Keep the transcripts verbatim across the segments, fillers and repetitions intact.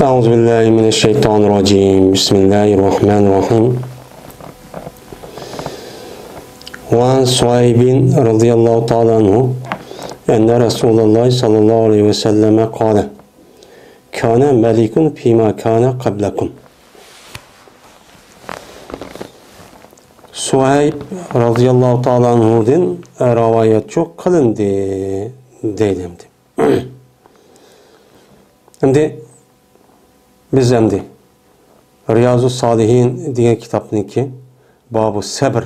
أعوذ بالله من الشيطان الرجيم. بسم الله الرحمن الرحيم. وعن صهيب رضي الله تعالى عنه أن رسول الله صلى الله عليه وسلم قال: كان مليك فيما كان قبلكم. سۇھەيب رەزىياللاھۇ تائالا ئەنھۇدىن رىۋايەتچۇ قىلىندى دەيدۇ ئەمدى. ئەمدى بىز ئەمدى رىيازۇ سالىھىن دېگەن كىتابنىڭكى بابۇ سەبر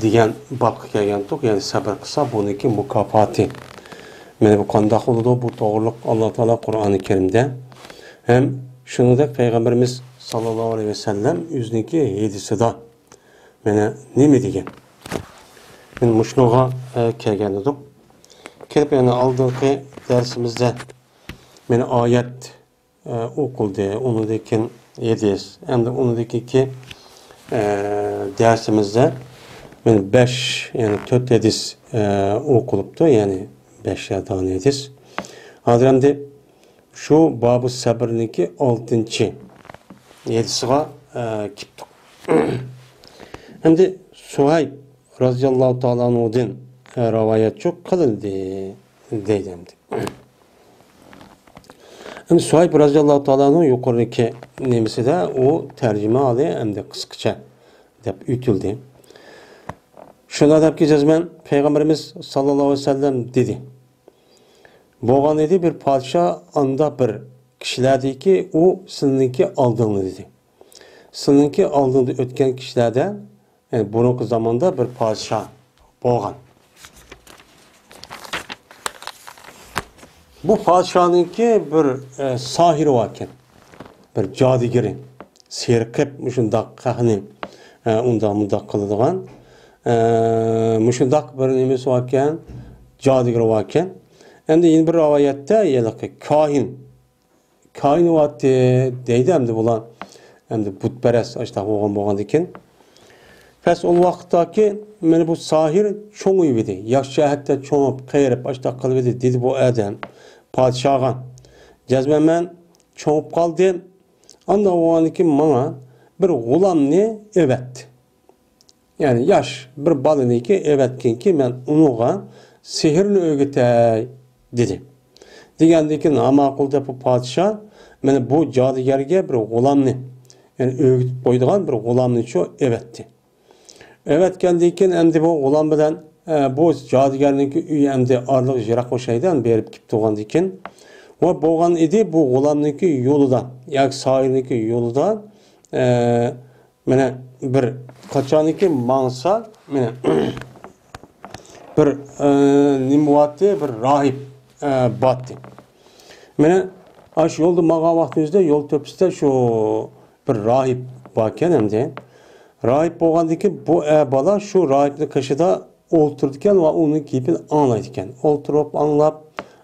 دېگەن بابقا كەلگەنتۇق، يەنى سەبر قىلسا بۇنىڭكى مۇكاپاتى. مانا بۇ قانداق بولىدۇ؟ بۇ توغرىلىق ئاللا تائالا قۇرئانى كەرىمدە ھەم شۇنىڭدەك پەيغەمبىرىمىز ساللاللاھۇ ئەلەيھى ۋەسەللەم ئۆزىنىڭكى ھەدىسىدا مانا نېمە دېگەن؟ مانا مۇشۇنىڭغا، ئە، كەلگەن ئىدۇق. كېلىپ يەنە ئالدىنقى دەرسىمىزدە مانا ئايەت، ئە، ئوقۇلدى، ئۇنىڭدىن كېيىن ھەدىس، ئەمدى ئۇنىڭدىن كېيىنكى، ئە، دەرسىمىزدە مانا بەش، يەنى تۆت ھەدىس، ئە، ئوقۇلۇپتۇ، يەنى بەشەر دانە ھەدىس. ھازىر ئەمدى شۇ بابۇ سەبرنىڭكى ئالتىنچى ھەدىسىغا، ئە، كېلىپتۇق. ئەمدى سۇھەيب رەزىياللاھۇ تائالا ئەنھۇدىن، ئە، رىۋايەتچۇ قىلىندى دەيدۇ ئەمدى. ئەمدى سۇھەيب رەزىياللاھۇ تائالا ئەنھۇ يۇقىرىدىكى نېمىسىدە ئۇ تەرجىمە ھالى ئەمدى قىسقىچە دەپ ئۆتۈلدى. شۇنداق دەپكى جەزمەن پەيغەمبىرىمىز ساللاللاھۇ ئەلەيھى ۋەسەللەم دېدى. بولغان ئىدى بىر پادىشاھ ئاندا بىر كىشىلەردىكى ئۇ سىلىنىڭكى ئالدىڭدا دېدى. سىلىنىڭكى ئالدىڭدا ئۆتكەن كىشىلەردە، يەنى بۇرۇنقى زاماندا بىر پادىشاھ بولغان. بۇ پادىشاھنىڭكى بىر، ئە، ساھىرى باركەن. بىر جادۇگىرى. سېھىر قىلىپ مۇشۇنداق خەقنى، ئە، ئۇنداق مۇنداق قىلىدىغان، ئە، مۇشۇنداق بىر نېمىسى باركەن، جادۇگىرى باركەن. ئەمدى يەنە بىر رىۋايەتتە ھېلىقى كاھىن كاھىن بارتى دەيدۇ ئەمدى بۇلار. ئەمدى بۇتپەرەس ئاشتاق بولغان بولغاندىكىن. پەس ئۇ ۋاقىتتاكى مانا بۇ ساھىر چوڭىيىۋىدى. ياخشى جەھەتتە چوڭۇپ، قېرىپ، ئاشتاق قىلىۋىدى، دېدى بۇ ئادەم پادىشاھقا. جەزمەن مەن چوڭۇپ قالدىم. ئانداق بولغاندىكىن ماڭا بىر غۇلامنى ئەۋەت. يەنى ياش بىر بالىنىكى ئەۋەتكىنكى، مەن ئۇنىڭغا سېھىرنى ئۆگىتەي، دېدى. دېگەندىكىن، ھا، ماقۇل دەپ بۇ پادىشاھ، مانا بۇ جادۇگەرگە بىر غۇلامنى، يەنى ئۆگىتىپ قويىدىغان بىر غۇلامنى شۇ ئەۋەتتى. ئەۋەتكەندىن كېيىن ئەمدى بۇ غۇلام بىلەن، ئە، بۇ جادۇگەرنىڭكى ئۆيى ئەمدى ئارىلىق يىراق ئوخشايدۇ، ئەمدى بېرىپ كېلىپ تۇرغاندىن كېيىن. ۋە بولغان ئىدى بۇ غۇلامنىڭكى يولىدا، ياكى ساھىرنىڭكى يولىدا، ئە، مانا بىر قاچانكى ماڭسا، مانا بىر، ئە، نېمە بارتى، بىر راھىب، ئە، بارتى. مانا ئاشۇ يولدا ماڭغان ۋاقتىمىزدا يول تۆپىسىدە شۇ بىر راھىب باركەن ئەمدى. راھىب بولغاندىن كېيىن بۇ، ئە، بالا شۇ راھىبنىڭ قېشىدا ئولتۇرىدىكەن ۋە ئۇنىڭ گېپىنى ئاڭلايدىكەن. ئولتۇرۇپ ئاڭلاپ،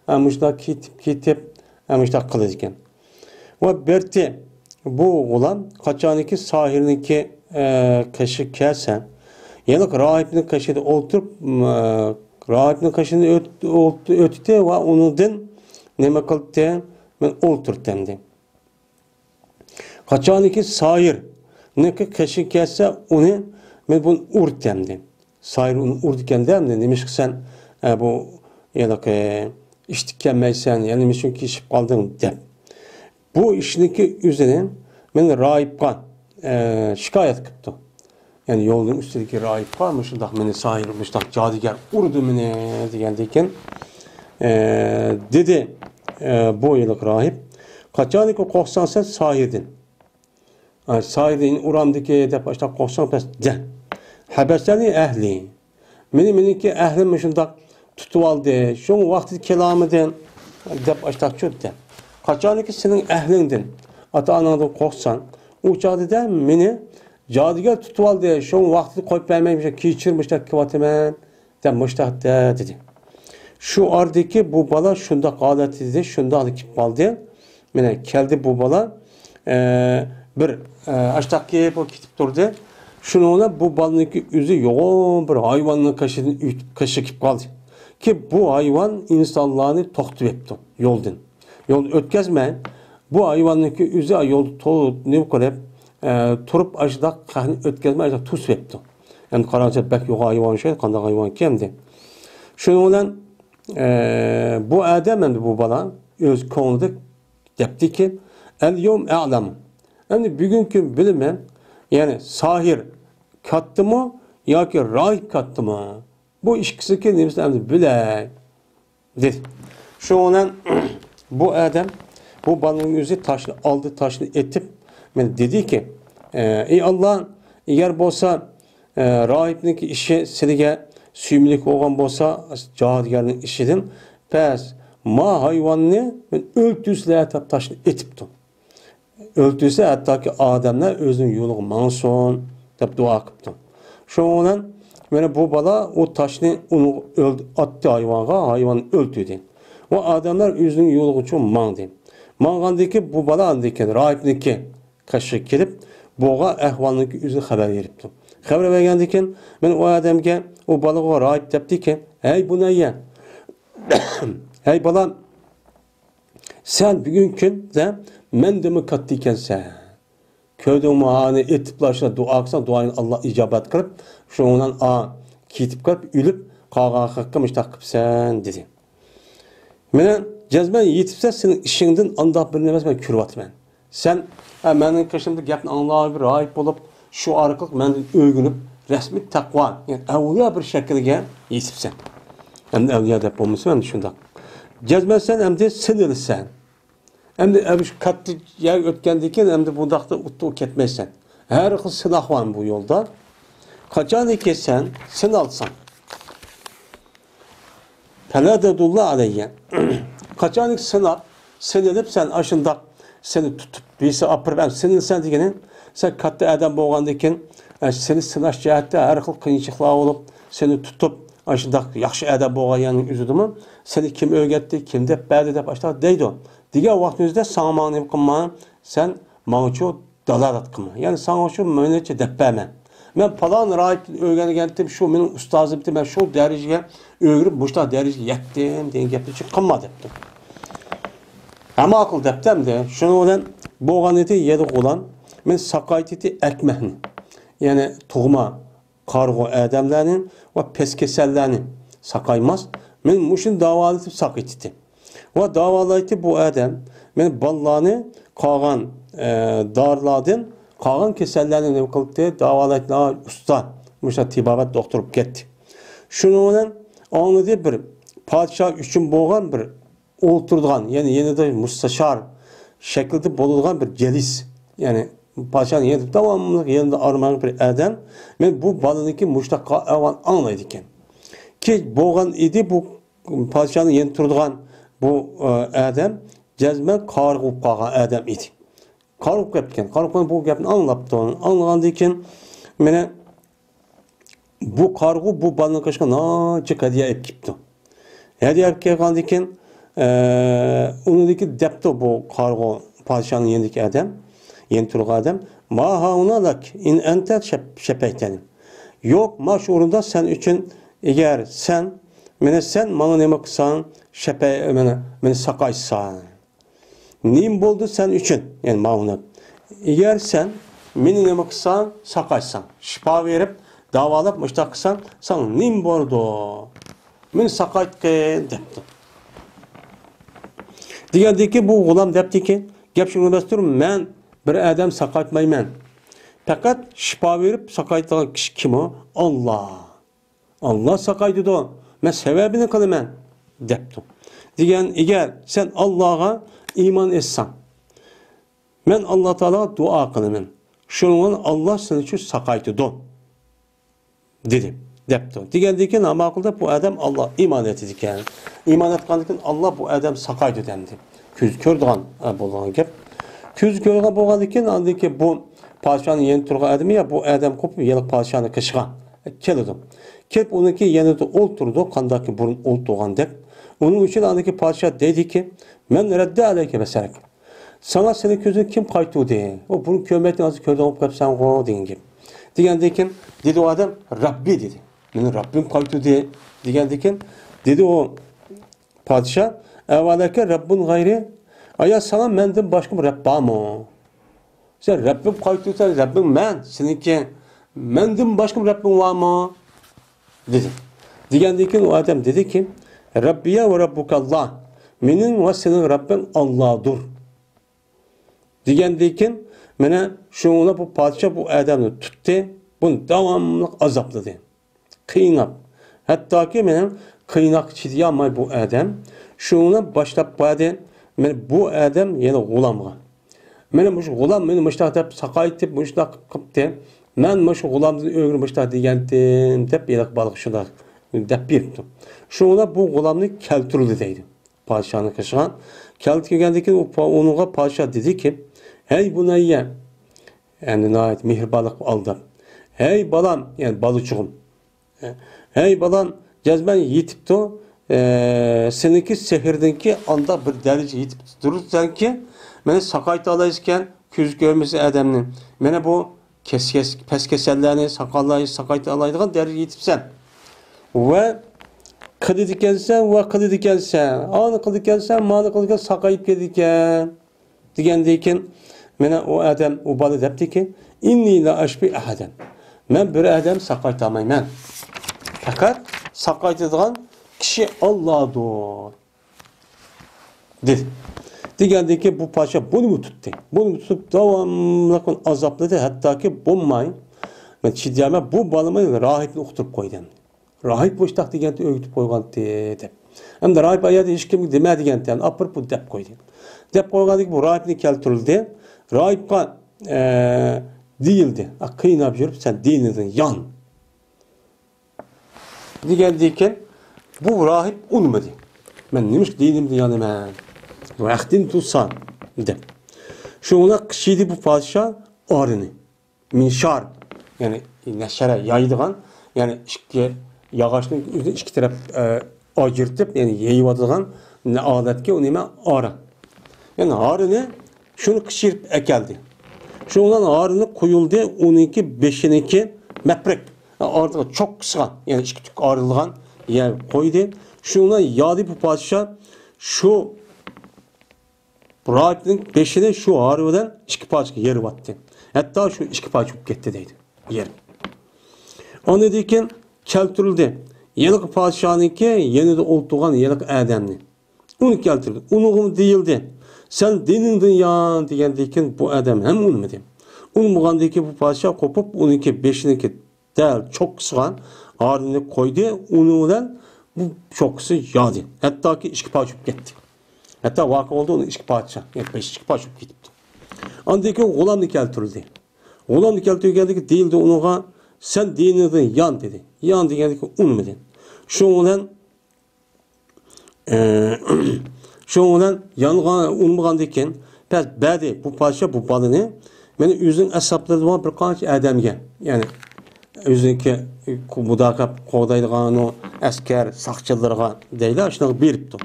ئە، مۇشۇنداق كېتىپ، كېتىپ، ئە، مۇشۇنداق قىلىدىكەن. ۋە بىرتى بۇ غۇلام قاچانكى ساھىرنىڭكى، ئە، قېشىغا كەلسە، يەنە راھىبنىڭ قېشىدا ئولتۇرۇپ، م، ئە، راھىبنىڭ قېشىدىن ئۆت-، ئولت-، ئۆتتى ۋە ئۇنىڭدىن نېمە قىلدى؟ مەن ئولتۇرتتى ئەمدى. قاچانكى ساھىرنىڭكى قېشىغا كەلسە، ئۇنى، مەن بۇنى ئۇرتتى ئەمدى. ساھىر ئۇنى ئۇرىدىكەن-دە، ئەمدى نېمىشقا سەن، ئە، بۇ ھېلىقى ئىشتىك كەلمەيسەن، يەنە نېمە ئۈچۈن كېچىكىپ قالدىڭ دەپ. بۇ ئىشنىڭكى ئۆزىنى مەن راھىبقا، ئە، شىكايەت قىپتۇ. يەنى يولنىڭ ئۈستىدىكى راھىبقا مۇشۇنداق مېنى ساھىر، مۇشۇنداق جادۇگەر ئۇردى مېنى دېگەندىن كېيىن، ئە، دېدى، ئە، بۇ ھېلىقى راھىب، قاچانكى قورقساڭ سەن ساھىردىن، ئە، ساھىردىن ئۇرامدىكى دەپ ئاشتاق قورقساڭ بەس دە. ھەبەسەنى ئەھلى. مېنى، مېنىڭكى ئەھلىم مۇشۇنداق تۇتۇۋالدى، شۇڭا ۋاقتىدا كېلالمىدىم دەپ ئاشتاق چۆتتى. قاچانكى سېنىڭ ئەھلىڭدىن، ئاتا-ئاناڭدىن قورقساڭ، ئۇ چاغدا دە مېنى جادۇگەر تۇتۇۋالدى، شۇڭا ۋاقتىدا قويۇپ بەرمەي مۇشۇ كېچىرىم مۇشۇنداق كېلىۋاتىمەن دەپ مۇشتاق دە دېدى. شۇ ئارىدىكى بۇ بالا شۇنداق ھالەتتە دېدى، شۇنداقلا كېلىپ قالدى. مانا كەلدى بۇ بالا، ئە، بىر، ئە، ئاشتاق كېلىپ ئۇ كېتىپ تۇردى. شۇنىڭ بىلەن بۇ بالىنىڭكى ئۆزى يوغان بىر ھايۋاننىڭ قېشىدىن ئۆتۈپ قېشىغا كېلىپ قالدى. كېلىپ بۇ ھايۋان ئىنسانلارنى توختىتىۋەتتى يولدىن. يولنى ئۆتكەزمەي، بۇ ھايۋاننىڭكى ئۆزى يولدا تو-، نېمە قىلىپ، ئە، تۇرۇپ ئاشۇنداق خەقنى ئۆتكۈزمەي ئاشۇنداق توسۇپ يەپتۇ. ئەمدى قاراڭچە بەك يوغان ھايۋان ئوخشايدۇ، قانداق ھايۋانكەن دەپ. شۇنىڭ بىلەن، ئە، بۇ ئادەم ئەمدى بۇ بالا ئۆز كۆڭلىدە دەپتىكى، «ئەل يوم ئەلەم.» ئەمدى بۈگۈنكى كۈن بىلىمەن، يەنى ساھىر كاتتىمۇ ياكى راھىب كاتتىمۇ؟ بۇ ئىككىسىنىڭكى نېمىسىنى ئەمدى بىلەي، دېدى. شۇنىڭ بىلەن بۇ ئادەم بۇ بالىنىڭ ئۆزى تاشنى ئالدى، تاشنى ئېتىپ، مانا دېدىكى، ئەي ئاللا، ئەگەر بولسا، ئە، راھىبنىڭكى ئىشى سىلىگە سۆيۈملۈك بولغان بولسا، جادۇگەرنىڭ ئىشىدىن، پەس ما ھايۋاننى مەن ئۆلتۈرسىلە دەپ تاشنى ئېتىپتۇ. ئۆلتۈرسە، ھەتتاكى ئادەملەر ئۆزىنىڭ يولىغا ماڭسۇن، دەپ دۇئا قىپتۇ. شۇنىڭ بىلەن مانا بۇ بالا ئۇ تاشنى ئۇنىڭغا ئۆلدى، ئاتتى ھايۋانغا، ھايۋان ئۆلتۈردى. ۋە ئادەملەر ئۆزىنىڭ يولىغا چۈشۈپ ماڭدى. ماڭغاندىن كېيىن بۇ بالا ئاندىن كېيىن راھىبنىڭكى قېشىغا كېلىپ، بۇغا ئەھۋالنىڭكى ئۆزىنى خەۋەر بېرىپتۇ. خەۋەر بەرگەندىن كېيىن مانا ئۇ ئادەمگە، ئۇ بالىغا راھىب دەپتىكى، «ھەي بۇنەييە، ھەي بالام، سەن بۈگۈنكى كۈندە مەندىنمۇ كاتتا ئىكەنسەن. كۆردۈڭمۇ، ئانى ئېتىپلا شۇنداق دۇئا قىلساڭ، دۇئاڭنى ئاللا ئىجابەت قىلىپ، شۇنىڭ بىلەن ئا، كېتىپ قېلىپ، ئۆلۈپ قالغان خەققە مۇشۇنداق قىپسەن» دېدى. مانا جەزمەن يېتىپسەن، سېنىڭ ئىشىڭدىن ئانداق بىر نېمە ئەمەس، مەن كۆرۈۋاتىمەن. سەن، ئە، مېنىڭ قېشىمدا گەپنى ئاڭلاپ، بىر راھىب بولۇپ، شۇ ئارقىلىق مەندىن ئۆگىنىپ، رەسمىي تەقۋا، يەنى ئەۋلىيا بىر شەكىلگە يېتىپسەن. ئەمدى ئەۋلىيا دەپ بولمىسا، ئەمدى شۇنداق. جەزمەن سەن ئەمدى سىنىلىسەن. ئەمدى، ئە، شۇ كاتتا يەر ئۆتكەندىن كېيىن ئەمدى بۇنداقتا ئۇتتۇرۇپ كەتمەيسەن. ھەر خىل سىناق بار بۇ يولدا. قاچانكى سەن سىنالساڭ، پەلا تەدۇللا ئەلەييە. قاچانكى سىناپ، سىنىلىپ سەن ئاشۇنداق سېنى تۇتۇپ، بىرسى ئاپىرىپ، ئەمدى سىنىلسەن دېگىنى، سەن كاتتا ئادەم بولغاندىن كېيىن، ئە، سېنى سىناش جەھەتتە ھەر خىل قىيىنچىلىقلار بولۇپ، سېنى تۇتۇپ، ئاشۇنداق ياخشى ئادەم بولغان يەرنىڭ ئۆزىدىمۇ، سېنى كىم ئۆگەتتى، كىم دەپ بەردى دەپ ئاشۇنداق دەيدۇ. دېگەن ۋاقىتنىڭ ئۆزىدە ساڭا ماڭا نېمە قىلما، سەن ماڭىچۇ دالالەت قىلما. يەنى ساڭا شۇ مېنىڭچە دەپ بەرمە. مەن پالان راھىبتىن ئۆگەنگەنتىم، شۇ مېنىڭ ئۇستازىمتى، مەن شۇ دەرىجىگە ئۆگىنىپ، مۇشۇنداق دەرىجىگە يەتتىم دېگەن گەپنى چىققانما دەپتۇ. ھە ماقۇل دەپتۇ ئەمدى. شۇنىڭ بىلەن بولغان ئىدى يەنە غۇلام، مەن ساقايتىتى ئەكمەھنى، يەنى تۇغما، قارىغۇ ئادەملەرنى ۋە پەس كېسەللەرنى ساقايماس. مەن مۇشۇنى داۋالىتىپ ساقىيتتى. ۋە داۋالايتتى بۇ ئادەم. مەن بالىلارنى قالغان، ئە، دارىلاردىن قالغان كېسەللەرنى نېمە قىلدى؟ داۋالايتتى، ئۇستا. مۇشۇ تېبابەت دوختۇر بولۇپ كەتتى. شۇنىڭ بىلەن ئاڭلىدى بىر پادىشاھ ئۈچۈن بولغان بىر ئولتۇرىدىغان، يەنى يېنىدا مۇستەشار شەكلىدە بولىدىغان بىر جەلىس. يەنى پادىشاھنىڭ يېنىدا داۋاملىق يېنىدا ئارمايدىغان بىر ئادەم. مەن بۇ بالىنىڭكى مۇشۇنداق ئەھۋال ئاڭلايدىكەن. كېچ بولغان ئىدى، بۇ پادىشاھنىڭ يېنىدا تۇرىدىغان بۇ، ئە، ئادەم جەزمەن قارىغۇ بولۇپ قالغان ئادەم ئىدى. قارىغۇ بولۇپ كەپتىكەن. قارىغۇ بۇ گەپنى ئاڭلاپتۇ. ئاڭلىغاندىن كېيىن مانا بۇ قارىغۇ بۇ بالىنىڭ قېشىغا ناچىك ھەدىيە ئېلىپ كېلىپتۇ. ھەدىيە ئېلىپ كەلگەندىن كېيىن، ئە، ئۇنىڭدىكى دەپتۇ بۇ قارىغۇ پادىشاھنىڭ يېنىدىكى ئادەم، يېنى تۇرغان ئادەم، «ما ھاھۇنا لەك ئىن ئەنتە شەپ-، شەپەيتەنى.» يوق، ما شۇ ئورۇندا سەن ئۈچۈن، ئەگەر سەن، مېنى سەن ماڭا نېمە قىلساڭ، شەپەي-، مېنى، مېنى ساقايساڭ. نېمە بولدى سەن ئۈچۈن؟ يەنى ماۋۇنى. ئەگەر سەن مېنى نېمە قىلساڭ، ساقايتساڭ، شىپا بېرىپ، داۋالاپ، مۇشۇنداق قىلساڭ، ساڭا نېمە بولىدۇ؟ مېنى ساقايتقىن، دەپتۇ. دېگەندىكى بۇ غۇلام دەپتىكى، گەپ شۇنىڭ ئەمەستۇر، مەن بىر ئادەم ساقايتمايمەن. پەقەت شىپا بېرىپ ساقايتىدىغان كىشى كىم ئۇ؟ ئاللا. ئاللا ساقايتىدۇ، مەن سەۋەبىنى قىلىمەن، دەپتۇ. دېگەن، ئەگەر سەن ئاللاغا ئىمان ئېيتساڭ، مەن ئاللا تائالاغا دۇئا قىلىمەن، شۇنىڭ بىلەن ئاللا سېنى شۇ ساقايتىدۇ، دېدى، دەپتۇ. دېگەندىن كېيىن، ھە ماقۇل دەپ بۇ ئادەم ئاللا ئىمان ئېيتىدىكەن. ئىمان ئېيتقاندىن كېيىن ئاللا بۇ ئادەم ساقايتىدۇ دەمدى. كۆز كۆرىدىغان، ئە، بولغان گەپ. كۆز كۆرىدىغان بولغاندىن كېيىن، ئاندىن كېيىن بۇ پادىشاھنىڭ يېنىدا تۇرغان ئادىمى يا بۇ ئادەم قوپۇپ يەنە پادىشاھنىڭ قېشىغا كېلىدۇ. كېلىپ ئۇنىڭكى يېنىدا ئولتۇرىدۇ، قانداقكى بۇرۇن ئولتۇرغاندەك. ئۇنىڭ ئۈچۈن ئاندىكى پادىشاھ دەيدىكى، «مەن رەددە ئەلەيكە بەسەرەك.» ساڭا سېنىڭ كۆزۈڭنى كىم قايتۇردى؟ ئۇ بۇرۇن كۆرمەيتتىڭ، ھازىر كۆرىدىغان بولۇپ قاپسەنغۇ دېگەن گەپ. دېگەندىن كېيىن دېدى ئۇ ئادەم، «رەببى» دېدى. «مېنىڭ رەببىم قايتۇردى» دېگەندىن كېيىن دېدى ئۇ پادىشاھ، «ئەۋەلەكە رەببۇن غەيرى؟» ئايا، ساڭا مەندىن باشقا بىر رەب بارمۇ؟ سەن رەببىم قايتۇرسان، رەببىڭ مەن، سېنىڭكى. مەندىن باشقا بىر رەببىڭ بارمۇ؟ دېدى. دېگەندىن كېيىن ئۇ ئادەم دېدىكى، رەببىيە ۋە رەببۇكاللا، مېنىڭ ۋە سېنىڭ رەببىڭ ئاللادۇر. دېگەندىن كېيىن، مانا شۇڭا بۇ پادىشاھ بۇ ئادەمنى تۇتتى، بۇنى داۋاملىق ئازابلىدى، قىيناپ. ھەتتاكى مېنىڭ قىيناققا چىدىيالماي بۇ ئادەم شۇنى باشلاپ بەردى. مانا بۇ ئادەم يەنە غۇلامغا، مانا مۇشۇ غۇلام مېنى مۇشۇنداق دەپ ساقايتىپ، مۇشۇنداق قىلىپ قىپتى. مەن مۇشۇ غۇلامدىن ئۆگىنىپ مۇشۇنداق دېگەنتىم دەپ، ھېلىقى بالىغا شۇنداق دەپ بېرىپتۇ. شۇڭا بۇ غۇلامنى كەلتۈرۈلدى دەيدۇ پادىشاھنىڭ قېشىغا. كەلتۈرگەندىن كېيىن ئۇ پا-، ئۇنىڭغا پادىشاھ دېدىكى، ھەي بۇنەييە، ئەمدى ناھايىتى مېھرىبانلىق ئالداپ، ھەي بالام، يەنى بالىچۇغۇم، ھەي بالام، جەزمەن يېتىپتۇ، ئە، سېنىڭكى سېھىردىنكى ئانداق بىر دەرىجە يېتىپ تۇرۇپسەنكى، مېنى ساقايتالايسىكەن، كۆزى كۆرمىسە ئادەمنى. مانا بۇ كەس-، كەس-، پەس كېسەللەرنى ساقالاي-، ساقايتالايدىغان دەرىجىگە يېتىپسەن. ۋە قىلىدىكەنسەن، ۋە قىلىدىكەنسەن، ئانى قىلىدىكەنسەن، مانى قىلىدىكەن، ساقايىپ كېتىدىكەن. دېگەندىن كېيىن، مانا ئۇ ئادەم، ئۇ بالا دەپتىكى، ئىننى لا ئەشفى ئەھەدەن. مەن بىر ئادەم ساقايتالمايمەن. پەقەت ساقايتىدىغان كىشى ئاللادۇر. دېدى. دېگەندىن كېيىن بۇ پادىشاھ بۇنىمۇ تۇتتى. بۇنىمۇ تۇتۇپ داۋاملىق ئۇنى ئازابلىدى. ھەتتاكى بولماي، مەن چىدىيالماي بۇ بالىمنى راھىبنى ئۇقتۇرۇپ قويدى. راھىب مۇشتاق دېگەنتى ئۆگىتىپ قويغانتى دەپ. ئەمدى راھىب ئايەردە ھېچ كىمگە دېمە دېگەنتى. يەنى ئاپىرىپ بۇ دەپ قويدى. دەپ قويغاندىن كېيىن بۇ راھىبنى كەلتۈرۈلدى. راھىبقا، ئە، دېيىلدى. قىيناپ يۈرۈپ سەن دىنىڭدىن يان. دېگەندىن كېيىن بۇ راھىب ئۇنىمىدى. مەن نېمىشقا دىنىمدىن يانىمەن؟ ۋەختىن تۇرسان دەپ. شۇڭا قىچىدى بۇ پادىشاھ ئارىنى. مىنشار، يەنى نەشەرە يايىدىغان، يەنى ئىككى ياغاچنى ئۆزىنى ئىككى تەرەپ، ئە، ئاجرىتىپ، يەنى يېيىۋاتىدىغان ئادەتكە ئۇ نېمە ئارا. يەنى ھارىنى شۇنى قىچىرىپ ئەكەلدى. شۇنىڭ بىلەن ھارىنى قويۇلدى، ئۇنىڭكى بېشىنىڭكى مەپرەك، ئارىدىغا چوققىسىغا، يەنى ئىككى تۈك ئايرىلغان يەر قويدى. شۇنىڭ بىلەن يادى بۇ پادىشاھ شۇ راھىبنىڭ بېشىنى شۇ ھارى بىلەن ئىككى پارچىغا يېرىۋەتتى. ھەتتا شۇ ئىككى پارچە بولۇپ كەتتى دەيدۇ. يېرىپ. ئاندىن كېيىن كەلتۈرۈلدى. ھېلىقى پادىشاھنىڭكى يېنىدا ئولتۇرغان ھېلىقى ئادەمنى. ئۇنى كەلتۈردى. ئۇنىڭغىمۇ دېيىلدى. سەن دىنىڭدىن يان دېگەندىن كېيىن بۇ ئادەم ھەم ئۇنىمىدى. ئۇنىمىغاندىن كېيىن بۇ پادىشاھ قوپۇپ، ئۇنىڭكى بېشىنىڭكى دەل چوققىسىغا ھارىنى قويدى. ئۇنىڭ بىلەن بۇ چوققىسى يادى. ھەتتاكى ئىككى پارچە بولۇپ كەتتى. ھەتتا ۋاقىئ بولدى، ئۇنىڭ ئىككى پارچە، يەنى بېشى ئىككى پارچە بولۇپ كېتىپتۇ. ئاندىن كېيىن غۇلامنى كەلتۈردى. غۇلامنى كەلتۈرگەندىكى دېيىلدى ئۇنىڭغا، سەن دىنىڭدىن يان دېدى. يان دېگەندىكى ئۇنىمىدى. شۇنىڭ بىلەن، ئە، شۇنىڭ بىلەن يانغان، ئۇنىمىغاندىن كېيىن پەس بەردى بۇ پادىشاھ بۇ بالىنى. مانا ئۆزىنىڭ ئەسھابلىرىدىن بىر قانچە ئادەمگە، يەنى ئۆزىنىڭكى مۇداپىئە قوغدايدىغان ئەسكەر ساقچىلىرىغا دەيلى، شۇنىڭغا بېرىپتۇ.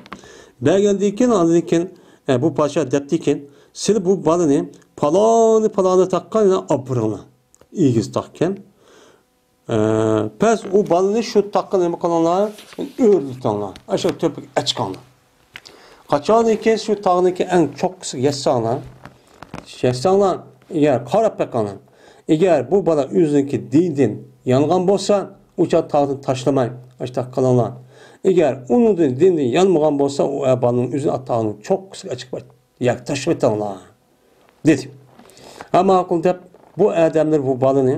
بەرگەندىن كېيىن، ئاندىن كېيىن، ئە، بۇ پادىشاھ دەپتىكەن، سىلى بۇ بالىنى پالانى پالانى تاغقا ئاپىرىڭلار. ئېگىز تاغكەن. ئە، پەس ئۇ بالىنى شۇ تاغقا نېمە قىلىڭلار؟ ئۆرلىتىڭلار. ئاشۇ تۆپىگە ئەچىقىڭلار. قاچانكى شۇ تاغنىڭكى ئەڭ چوققىسىغا يەتسەڭلار، يەتسەڭلار، ئەگەر قاراپ بېقىڭلار. ئەگەر بۇ بالا ئۆزىنىڭكى دىنىدىن يانغان بولسا، ئۇ چاغ تاغدىن تاشلىماي، ئاشۇنداق قىلىڭلار. ئەگەر ئۇنىڭدىن، دىنىدىن يانمىغان بولسا، ئۇ بالىنىڭ ئۆزىنى تاغنىڭ چوققىسىغا ئېچىپ ياكى تاشلىۋېتىڭلار. دېدى. ھە، ماقۇل دەپ، بۇ ئادەملەر بۇ بالىنى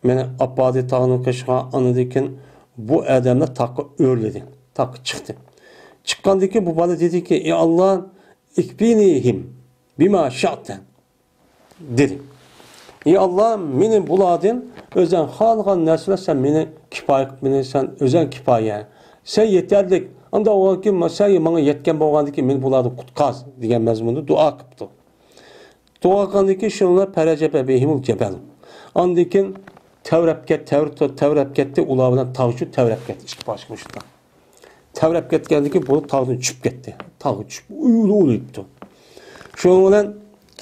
مانا ئاپاردى تاغنىڭ قېشىغا، ئاندىن كېيىن بۇ ئادەملەر تاغقا ئۆرلىدى، تاغقا چىقتى. چىققاندىن كېيىن بۇ بالا دېدىكى، ئى ئاللا، ئىكفىنىھىم بىما شىئتە، دېدى. ئى ئاللا، مېنى بۇلاردىن ئۆزەڭ خالىغان نەرسىلەر سەن مېنى كىپايە قىلىپ، مېنى سەن ئۆزەڭ كىپايە. سەن يېتەرلىك. ئانداق بولغاندىكىن، سەن ماڭا يەتكەن بولغاندىكىن مېنى بۇلاردىن قۇتقاز، دېگەن مەزمۇندا دۇئا قىپتۇ. دۇئا قىلغاندىن كېيىن شۇنىڭ بىلەن پەرەجەبە بىھىمۇل جەبەل. ئاندىن كېيىن تەۋرەپ كەت-، تەۋر-، تەۋرەپ كەتتى، ئۇلار بىلەن تاغ شۇ تەۋرەپ كەتتى، ئىككى پارچە مۇشۇنداق. تەۋرەپ كەتكەندىن كېيىن بۇ تاغدىن چۈشۈپ كەتتى. تاغغا چۈشۈپ ئۇلۇ-، ئۇلۇيۇپتۇ. شۇنىڭ بىلەن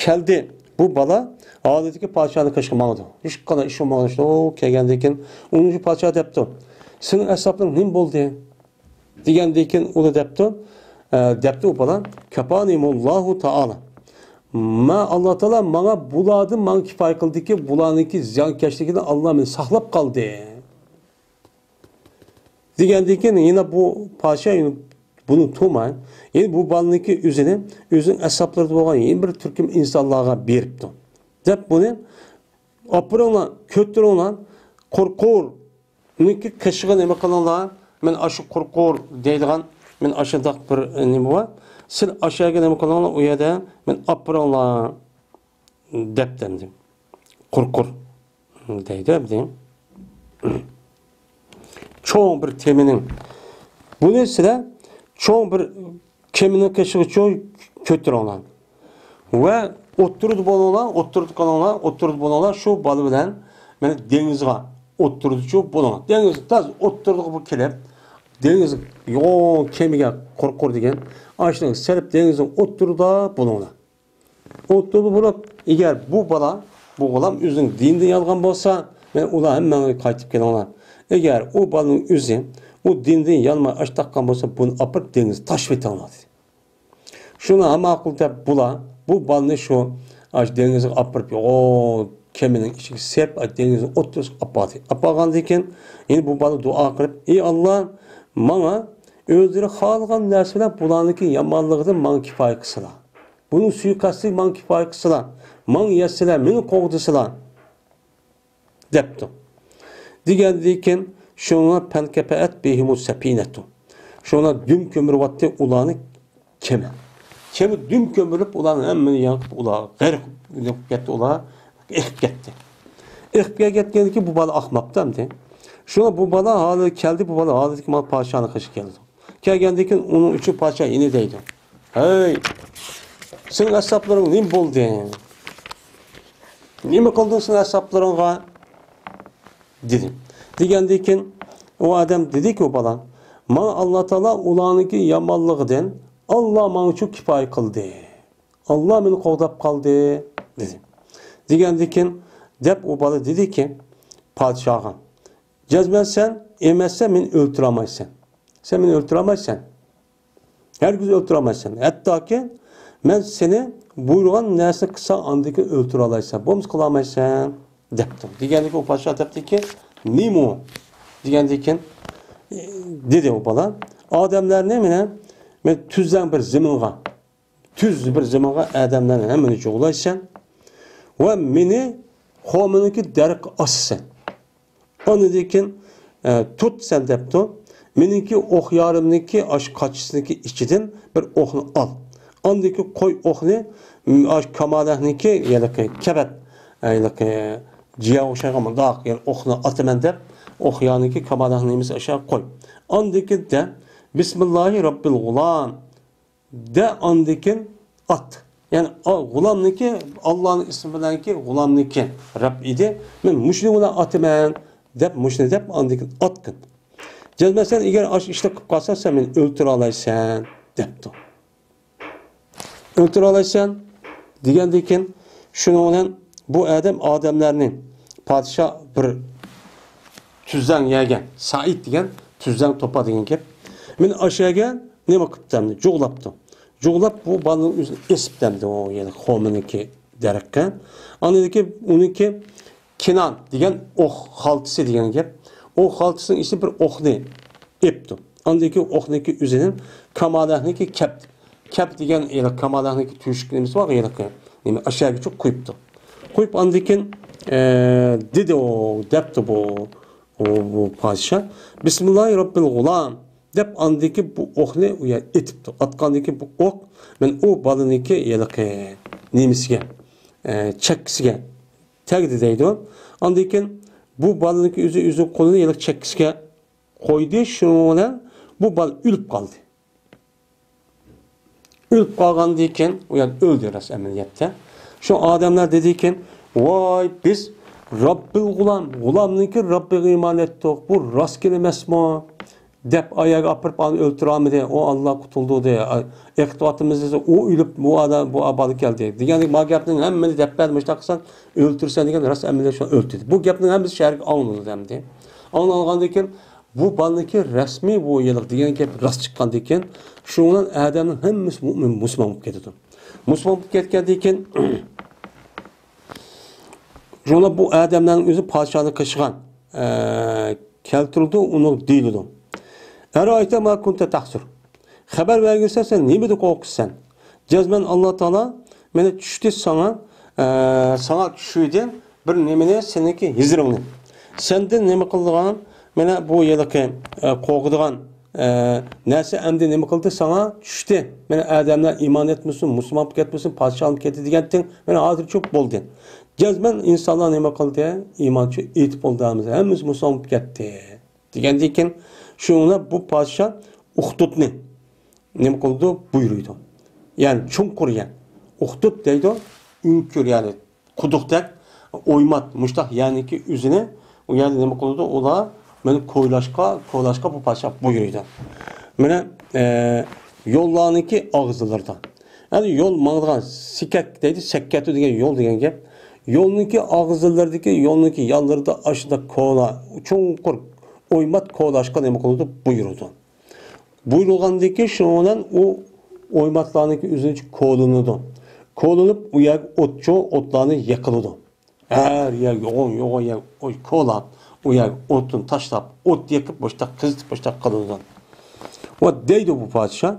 كەلدى. بۇ بالا ھالىتىكى پادىشاھنىڭ قېشىغا ماڭىدۇ. ھېچقانداق ئىش بولمىغان ئىشتا، ئۇ كەلگەندىن كېيىن ئۇنىڭ پادىشاھ دەپتۇ، سېنىڭ ئەسھابلىرىڭ نېمە بولدى؟ دېگەندىن كېيىن ئۇ دەپتۇ، ئە، دەپتۇ ئۇ بالا، كافانىمۇللاھۇ تائالا. مەن، ئاللا تائالا ماڭا بۇلاردىن ماڭا كىپايە قىلدىكى، بۇلارنىڭكى زىيانكەشلىكىدىن ئاللا مېنى ساقلاپ قالدى. دېگەندىن كېيىن يەنە بۇ پادىشاھ بۇنى تۇرماي، يەنە بۇ بالىنىڭكى ئۆزىنى ئۆزىنىڭ ئەسھابلىرىدا بولغان يەنە بىر تۈركۈم ئىنسانلارغا بېرىپتۇ. دەپ بۇنى ئاپىرىڭلار، كۆتۈرۈڭلار، قۇرقۇرنىڭكى قېشىغا نېمە قىلىڭلار، مەن ئاشۇ قۇرقۇر دەيدىغان، مەن ئاشۇنداق بىر، ئە، نېمە بار، سىل ئاشۇ يەرگە نېمە قىلىڭلار، ئۇ يەردە مەن ئاپىرىڭلار دەپ دەمدى. قۇرقۇر دەيدۇ ئەمدى. چوڭ بىر كېمىنىڭ، بۇنى سىلەر چوڭ بىر كېمىنىڭ قېشىغىچە كۆتۈرۈڭلار. ۋە ئوتتۇرىدا بولۇڭلار، ئوتتۇرىدا قالىڭلار، ئوتتۇرىدا بولۇڭلار، شۇ بالا بىلەن مانا دېڭىزغا ئوتتۇرىدىچۇ بولۇڭلار. دېڭىز تاز ئوتتۇرىغا بۇ كېلىپ، دېڭىز يوغان كېمىگە قۇرقۇر دېگەن، ئاشۇنى سېلىپ دېڭىزنىڭ ئوتتۇرىدا بولۇڭلار. ئوتتۇرىدا بولۇپ، ئەگەر بۇ بالا، بۇ غۇلام ئۆزىنىڭ دىنىدىن يانغان بولسا، مانا ئۇلار ھەممەڭلار قايتىپ كېلىڭلار. ئەگەر ئۇ بالىنىڭ ئۆزى ئۇ دىنىدىن يانماي ئاچ تاققان بولسا، بۇنى ئاپىرىپ دېڭىزغا تاشلىۋېتىڭلار دېدى. شۇنى ھە ماقۇل دەپ بۇلار بۇ بالىنى شۇ ئاشۇ دېڭىزغا ئاپىرىپ، يوغان كېمىنىڭ ئىچىگە سېلىپ، ئاشۇ دېڭىزنىڭ ئوتتۇرىسىغا ئاپاردى. ئاپارغاندىن كېيىن، يەنە بۇ بالا دۇئا قىلىپ، ئى ئاللا، ماڭا ئۆزلىرى خالىغان نەرسە بىلەن بۇلارنىڭكى يامانلىقىدىن ماڭا كىپايە قىلسىلا. بۇنىڭ سۇيىقەستىگە ماڭا كىپايە قىلسىلا. ماڭا يەتسىلە، مېنى قوغدىسىلا. دەپتۇ. دېگەندىن كېيىن شۇڭا پەنكەپەئەت بىھىمۇ سەپىنەتۇ. شۇڭا دۈم كۆمۈرۈۋەتتى ئۇلارنى كېمە. كېمە دۈم كۆمۈرۈلۈپ، ئۇلارنى ھەممىنى ياقىپ، ئۇلار غەرق بولۇپ كەتتى، ئۇلار ئېقىپ كەتتى. ئېقىپ كەتكەندىن كېيىن بۇ بالا ئاقماپتۇ ئەمدى. شۇڭا بۇ بالا ھالى كەلدى، بۇ بالا ھالىتى مانا پادىشاھنىڭ قېشىغا كەلدى. كەلگەندىن كېيىن ئۇنىڭ ئۈچۈن پادىشاھ يەنە دەيدۇ، ھەي، سېنىڭ ئەسھابلىرىڭ نېمە بولدى؟ نېمە قىلدىڭ سېنىڭ ئەسھابلىرىڭغا؟ دېدى. دېگەندىن كېيىن ئۇ ئادەم دېدىكى، ئۇ بالا، ماڭا ئاللا تائالا ئۇلارنىڭكى يامانلىقىدىن ئاللا ماڭا شۇ كىپايە قىلدى. ئاللا مېنى قوغداپ قالدى، دېدى. دېگەندىن كېيىن دەپ ئۇ بالا دېدىكى پادىشاھقا، جەزمەن سەن ئەمەسسەن مېنى ئۆلتۈرەلمەيسەن. سەن مېنى ئۆلتۈرەلمەيسەن. ھەرگىز ئۆلتۈرەلمەيسەن. ھەتتاكى مەن سېنى بۇيرۇغان نەرسىنى قىلساڭ، ئاندىن كېيىن ئۆلتۈرەلەيسەن. بولمىسا قىلالمايسەن، دەپتۇ. دېگەندىكىن ئۇ پادىشاھ دەپتىكى، نېمە ئۇ؟ دېگەندىكىن، دېدى ئۇ بالا، ئادەملەرنى مانا، مانا تۈزلەڭ بىر زېمىنغا، تۈز بىر زېمىنغا ئادەملەرنى ھەممىنى جۇغلايسەن ۋە مېنى قومۇمنىڭكى دەرىقىگە ئاسىسەن. ئاندىن كېيىن، ئە، تۇت سەن دەپتۇ. مېنىڭكى ئوق يارىمنىڭكى ئاشۇ قاچىسىنىڭكى ئىچىدىن بىر ئوقنى ئال. ئاندىن كېيىن قوي ئوقنى، م، ئاشۇ كامالەكنىڭكى، ھېلىقى كەبەت، ھېلىقى جىيەگە ئوخشايدىغان مۇنداق يەنە ئوقنى ئاتىمەن دەپ، ئوق يارنىڭكى كامالەكنىڭ نېمىسى ئاشۇ قوي. ئاندىن كېيىن دە، بىسمىللاھى رەببىل غۇلام. دە ئاندىن كېيىن ئات. يەنى، ئا، غۇلامنىڭكى، ئاللانىڭ ئىسمى بىلەنكى غۇلامنىڭكى رەب ئىدى. مەن مۇشۇنى بىلەن ئاتىمەن، دەپ، مۇشۇنى دەپ، ئاندىن كېيىن ئاتقىن. جەزمەن سەن ئەگەر ئاشۇ ئىشنى قىلىپ قالساڭ، سەن مېنى ئۆلتۈرەلەيسەن، دەپتۇ. ئۆلتۈرەلەيسەن، دېگەندىن كېيىن، شۇنىڭ بىلەن بۇ ئادەم ئادەملەرنى، پادىشاھ بىر تۈزلەڭ يەرگە، سەئىد دېگەن تۈزلەڭ توپا دېگەن گەپ. مېنى ئاشۇ يەرگە نېمە قىپتۇ ئەمدى؟ جۇغلاپتۇ. جۇغلاپ بۇ بالىنىڭ ئۆزىنى ئېسىپتۇ ئەمدى ئۇ يەنە قومىنىڭكى دەرەخكە. ئاندىن كېيىن ئۇنىڭكى كىنان دېگەن ئوق خالتىسى دېگەن گەپ. ئوق خالتىسىنىڭ ئىچىدە بىر ئوقنى ئېپتۇ. ئاندىن كېيىن ئوقنىڭكى ئۆزىنى كامالەكنىڭكى كەپ، كەپ دېگەن ھېلىقى كامالەكنىڭكى تۆشۈك نېمىسى بار، ھېلىقى نېمە، ئاشۇ يەرگىچە قويۇپتۇ. قويۇپ ئاندىن كېيىن، ئە، دېدى ئۇ، دەپتۇ بۇ، ئۇ، بۇ پادىشاھ، بىسمىللاھى رەببىل غۇلام، دەپ ئاندىن كېيىن بۇ ئوقنى ئۇ يەرگە ئېتىپتۇ. ئاتقاندىن كېيىن بۇ ئوق مەن ئۇ بالىنىڭكى ھېلىقى نېمىسىگە، ئە، چەككىسىگە تەگدى دەيدۇ. ئاندىن كېيىن بۇ بالىنىڭكى ئۆزى ئۆزىنىڭ قولىنى ھېلىقى چەككىسىگە قويدى، شۇنىڭ بىلەن بۇ بالا ئۆلۈپ قالدى. ئۆلۈپ قالغاندىن كېيىن، ئۇ يەنە ئۆلدى راست ئەمەلىيەتتە. شۇ ئادەملەر دېدىكەن، ۋاي، بىز رەببىل غۇلام، غۇلامنىڭكى رەببىگە ئىمان ئېيتتۇق، بۇ راستكىن ئەمەسمۇ؟ دەپ ئاياغىغا ئاپىرىپ ئانى ئۆلتۈرەلمىدى، ئۇ ئاللا قۇتۇلدۇردى، ئېقىتىۋاتىمىز دېسە، ئۇ ئۆلۈپ، بۇ ئادەم، بۇ ئابالى كەلدى. دېگەندەك، ما گەپنىڭ ھەممىنى دەپ بەردى، مۇشۇنداق قىلساڭ ئۆلتۈرسەن دېگەن راست ئەمەلىيەت شۇ ئۆلتۈردى. بۇ گەپنىڭ ھەممىسى شەھەرگە ئاڭلىنىدۇ ئەمدى. ئاڭلانغاندىن كېيىن، بۇ بالىنىڭكى رەسمىي بۇ يىللىق دېگەن گەپ راست چىققاندىن كېيىن، شۇنىڭ بىلەن ئادەمنىڭ ھەممىسى مۇئمىن، مۇسۇلمان بولۇپ كېتىدۇ. مۇسۇلمان بولۇپ كەتكەندىن كېيىن، شۇڭا بۇ ئادەملەرنىڭ ئۆزى پادىشاھنى قىلىشقان، ئە، كەلتۈرۈلىدۇ، ئۇنىڭ دېيىلىدۇ. «ئەرائەيتە ما كۇنتە تەھزۇر.» خەۋەر بەرگىنسەن، سەن نېمىدىن قورقىسەن؟ جەزمەن ئاللا تائالا مانا چۈشتى ساڭا، ئە، ساڭا چۈشىدىن بىر نېمىنى، سېنىڭكى ھېزىرىڭنى. سەندىن نېمە قىلىدىغان، مانا بۇ ھېلىقى، ئە، قورقىدىغان، ئە، نەرسە ئەمدى نېمە قىلدى؟ ساڭا چۈشتى. مانا ئادەملەر ئىمان ئەتمىسۇن، مۇسۇلمان بولۇپ كەتمىسۇن، پادىشاھ بولۇپ كەتتى دېگەنتىڭ، مانا ھازىر چۈشۈپ بولدى. جەزمەن ئىنسانلار نېمە قىلدى؟ ئىمانچى ئېيتىپ بولدى، ھەممىسى مۇسۇلمان بولۇپ كەتتى. دېگەندىن كېيىن شۇڭا بۇ پادىشاھ ئۇخدۇدنى نېمە قىلىدۇ؟ بۇيرۇيدۇ. يەنى چوڭقۇر يەر. ئۇخدۇد دەيدۇ، ئۆڭكۈر، يەنى قۇدۇقتەك، ئويمات، مۇشتاق يەرنىڭكى ئۆزىنى، ئۇ يەردە نېمە قىلىدۇ؟ ئۇلار مانا كويلاشقا، كويلاشقا بۇ پادىشاھ بۇيرۇيدۇ. مانا، ئە، يوللارنىڭكى ئاغزىلىرىدا. يەنى يول ماڭىدىغان سىكەك دەيدۇ، سەككەتۇ دېگەن يول دېگەن گەپ. يولنىڭكى ئاغزىلىرىدىكى، يولنىڭكى يانلىرىدا ئاشۇنداق كولا، چوڭقۇر ئويمات كولاشقا نېمە قىلىدۇ؟ بۇيرۇيدۇ. بۇيرۇلغاندىن كېيىن شۇنىڭ بىلەن ئۇ ئويماتلارنىڭكى ئۆزىنىڭ ئىچى كولىنىدۇ. كولىنىپ ئۇ يەرگە ئوتچۇ، ئوتلارنى يېقىلىدۇ. ھەر يەر يوغان، يوغان يەر، ئوي، كولاپ، ئۇ يەرگە ئوتۇن تاشلاپ، ئوت يېقىپ، مۇشتاق قىزىتىپ، مۇشتاق قىلىدۇ. ۋە دەيدۇ بۇ پادىشاھ،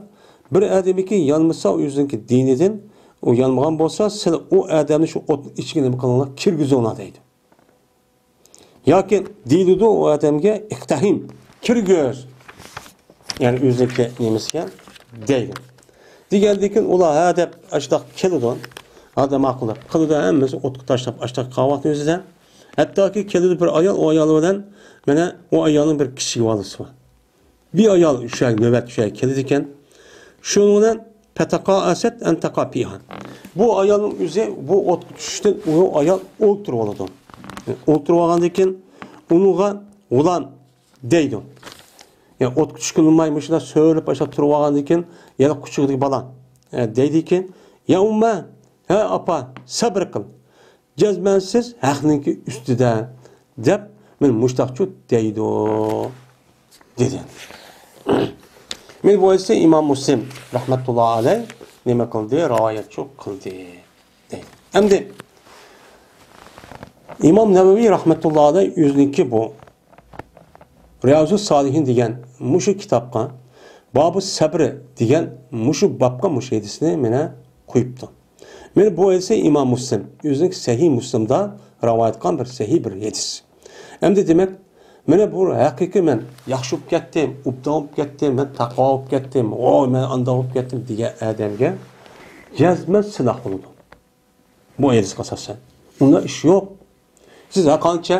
بىر ئادەمكى يانمىسا ئۆزىنىڭكى دىنىدىن، ئۇ يانمىغان بولسا، سىلەر ئۇ ئادەمنى شۇ ئوتنىڭ ئىچىگە نېمە قىلىڭلار، كىرگۈزۈڭلار دەيدۇ. ياكى دېيىلىدۇ ئۇ ئادەمگە، ئىقتەھىم، كىرگۈز. يەنى ئۆزىنىڭكى نېمىسىگە دەيدۇ. دېگەندىن كېيىن ئۇلار ھە دەپ ئاشتاق كېلىدۇ. ئادەم ئاقىللىق قىلىدۇ، ھەممىسى ئوتقا تاشلاپ ئاشتاق قالغان ۋاقتىنىڭ ئۆزىدە. ھەتتاكى كېلىدۇ بىر ئايال، ئۇ ئايال بىلەن مانا ئۇ ئايالنىڭ بىر كىچىك بالىسى بار. بىر ئايال شۇ يەرگە نۆۋەت شۇ يەرگە كېلىدىكەن. شۇنىڭ بىلەن پەتەقا ئەسەت ئەن تەقا پىھا. بۇ ئايالنىڭ ئۆزى بۇ ئوتقا چۈشۈشتىن ئۇ ئايال ئولتۇرۇۋالىدۇ. ئولتۇرۇۋالغاندىن كېيىن ئۇنىڭغا غۇلام دەيدۇ. يا ئوتقا چۈشكىلى بولماي مۇشۇنداق سۆرىلىپ ئاشۇنداق تۇرۇۋالغاندىن كېيىن يەنە قۇچىقىدىكى بالا، ئە، دەيدىكى، يا ئۇمما، ھە ئاپا، سەبرى قىل. جەزمەن سىز ھەقنىڭكى ئۈستىدە، دەپ مانا مۇشتاقچۇ دەيدۇ، دېدى. مانا بۇ ھەدىسنى ئىمام مۇسلىم رەھمەتۇللا ئەلەي نېمە قىلدى؟ رىۋايەتچۇ قىلدى، دەيدۇ. ئەمدى ئىمام نەۋەۋى رەھمەتۇللا ئەلەي ئۆزىنىڭكى بۇ رىيازۇ سالىھىن دېگەن مۇشۇ كىتابقا، بابۇ سەبرى دېگەن مۇشۇ بابقا مۇشۇ ھەدىسنى مانا قويۇپتۇ. مانا بۇ ھەدىسى ئىمام مۇسلىم ئۆزىنىڭ سەھىھ مۇسلىمدا رىۋايەت قىلغان بىر سەھىھ بىر ھەدىس. ئەمدى دېمەك، مانا بۇ ھەقىقىي مەن ياخشى بولۇپ كەتتىم، ئوبدان بولۇپ كەتتىم، مەن تەقۋا بولۇپ كەتتىم، ۋاي مەن ئانداق بولۇپ كەتتىم دېگەن ئادەمگە جەزمەن سىناق بولىدۇ. بۇ ھەدىسكە ئاساسەن. ئۇنداق ئىش يوق. سىز ھەرقانچە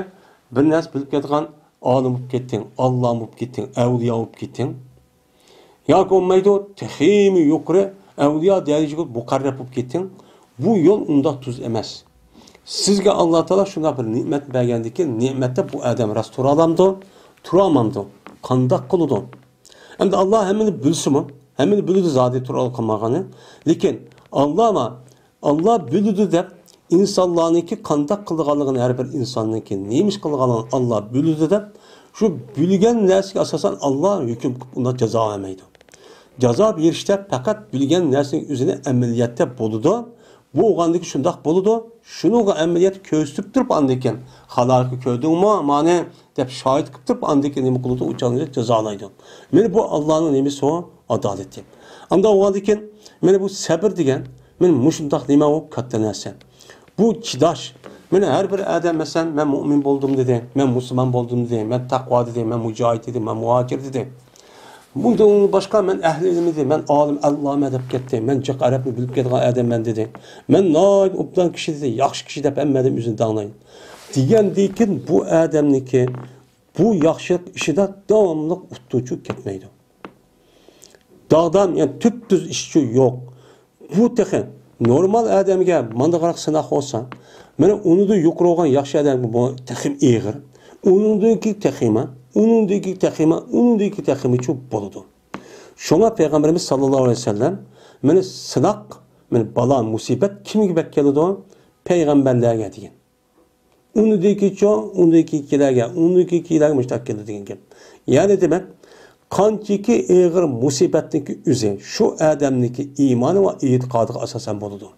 بىر نەرسە بىلىپ كەتكەن ئالىم بولۇپ كېتىڭ، ئاللام بولۇپ كېتىڭ، ئەۋلىيا بولۇپ كېتىڭ. ياكى بولمايدۇ، تېخىمۇ يۇقىرى ئەۋلىيا دەرىجىگە مۇقەررەب بولۇپ كېتىڭ. بۇ يول ئۇنداق تۈز ئەمەس. سىزگە ئاللا تائالا شۇنداق بىر نېمەت بەرگەندىكىن، نېمەتتە بۇ ئادەم راست تۇرالامدۇ، تۇرالمامدۇ، قانداق قىلىدۇ؟ ئەمدى ئاللا ھەممىنى بىلسىمۇ، ھەممىنى بىلىدۇ زادى تۇرالمىغاننى. لېكىن ئاللا ما، ئاللا بىلىدۇ دەپ، ئىنسانلارنىڭكى قانداق قىلىدىغانلىقىنى، ھەر بىر ئىنساننىڭكى نېمە ئىش قىلىدىغانلىقىنى ئاللا بىلىدۇ دەپ، شۇ بىلگەن نەرسىگە ئاساسەن ئاللا ھۆكۈم قىلىپ ئۇنداق جازا بەرمەيدۇ. جازا بېرىشتە پەقەت بىلگەن نەرسىنىڭ ئۆزىنى ئەمەلىيەتتە بولىدۇ. بولغاندىكىن شۇنداق بولىدۇ. شۇنىڭغا ئەمەلىيەت كۆرسىتىپ تۇرۇپ ئاندىن كېيىن، خالالىكى كۆردۈڭمۇ مانى دەپ شاھىت قىلىپ تۇرۇپ ئاندىن كېيىن نېمە قىلىدۇ؟ ئۇ جازالايدۇ. مانا بۇ ئاللانىڭ نېمىسى ئۇ؟ ئادالىتى. ئاندا بولغاندىن كېيىن، مانا بۇ سەبر دېگەن، مانا مۇشۇنداق نېمە ئۇ؟ كاتتا نەرسە. بۇ چىداش. مانا ھەر بىر ئادەم، مەسىلەن، مەن مۇئمىن بولدۇم دېدى، مەن مۇسۇلمان بولدۇم دېدى، مەن تەقۋا دېدى، مەن مۇجاھىد دېدى، مەن مۇھاجىر دېدى. بۇندىن باشقا مەن ئەھلى ئىلىم دېدى، مەن ئالىم، ئەللامە دەپ كەتتى، مەن جىق ئەرەبنى بىلىپ كەتكەن ئادەممەن دېدى، مەن ناھايىتى ئوبدان كىشى دېدى، ياخشى كىشى دەپ ھەممە ئادەم ئۆزىنى داڭلايدۇ. دېگەندىكىن بۇ ئادەمنىڭكى بۇ ياخشىلىق ئىشىدا داۋاملىق ئۇتتۇرۇچۇ كەتمەيدۇ. داغدام، يەنى تۈپتۈز ئىشچۇ يوق. بۇ تېخى نورمال ئادەمگە مانداقراق سىناق بولسا، مانا ئۇنىڭدىن يۇقىرى بولغان ياخشى ئادەمگە بۇ تېخىمۇ ئېغىر. ئۇنىڭدىن كېيىن تېخىمۇ، ئۇنىڭدىن كېيىن تېخىمۇ، ئۇنىڭدىن كېيىن تېخىمۇچۇ بولىدۇ. شۇڭا پەيغەمبىرىمىز ساللاللاھۇ ئەلەيھى ۋەسەللەم، مانا سىناق، مانا بالا، مۇسىبەت كىمگە بەك كېلىدۇ؟ پەيغەمبەرلەرگە دېگەن. ئۇنىڭدىن كېيىنچۇ، ئۇنىڭدىن كېيىنكىلەرگە، ئۇنىڭدىن كېيىنكىلەرگە مۇشۇنداق كېلىدۇ دېگەن گەپ. يەنى دېمەك، قانچىكى ئېغىر مۇسىبەتنىڭكى ئۆزى شۇ ئادەمنىڭكى ئىمانى ۋە ئېتىقادىغا ئاساسەن بولىدۇ.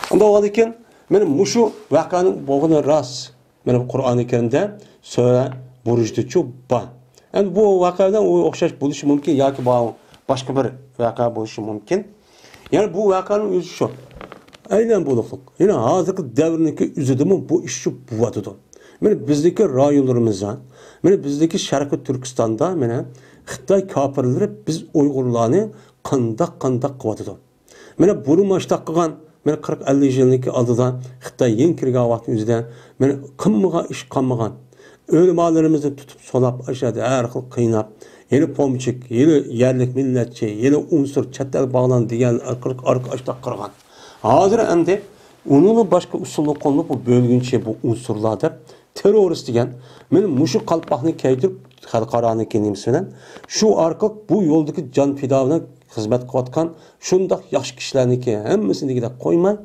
ئۇنداق بولغاندىكىن، مانا مۇشۇ ۋەقەنىڭ بولغىنى راست. مانا بۇ قۇرئانى كەرىمدە سۈرە بۇرۇجدىچۇ بار. ئەمدى بۇ ۋەقەدە ئوخشاش بولۇشى مۇمكىن ياكى با-، باشقا بىر ۋەقە بولۇشى مۇمكىن. يەنى بۇ ۋەقەنىڭ ئۆزى شۇ. ئەينەن بولۇقلۇق. يەنى ھازىرقى دەۋرنىڭكى ئۆزىدىمۇ بۇ ئىش شۇ بولۇۋاتىدۇ. مانا بىزدىكى رايونلىرىمىزدا، مانا بىزدىكى شەرقىي تۈركىستاندا مانا خىتاي كاپىرلىرى بىز ئۇيغۇرلارنى قانداق، قانداق قىلىۋاتىدۇ. مانا بۇرۇن ماشتاق قىلغان، مانا قىرىق ئەللىك يىلنىڭكى ئالدىدا خىتاي يېڭى كىرگەن ۋاقىتنىڭ ئۆزىدە، مانا قىلمىغان ئىش قالمىغان. ئۆلىمالىرىمىزنى تۇتۇپ سولاپ، ئاشۇ يەردە ھەر خىل قىيناپ، ھېلى پومچىك، ھېلى يەرلىك مىللەتچى، ھېلى ئۇنسۇر، چەت ئەل باغلان دېگەن ئارقىلىق ئارقا ئاشتاق قىرغان. ھازىر ئەمدى ئۇنىڭمۇ باشقا ئۇسۇلنى قوللىنىپ، بۇ بۆلگۈنچى، بۇ ئۇنسۇرلار دەپ، تېررورىست دېگەن، مانا مۇشۇ قالپاقنى كىيدۈرۈپ، خەلقئارانىڭكى نېمىسى بىلەن، شۇ ئارقىلىق بۇ يولدىكى جان پىدا بىلەن خىزمەت قىلىۋاتقان شۇنداق ياخشى كىشىلەرنىڭكى ھەممىسىنى دېگۈدەك قويماي،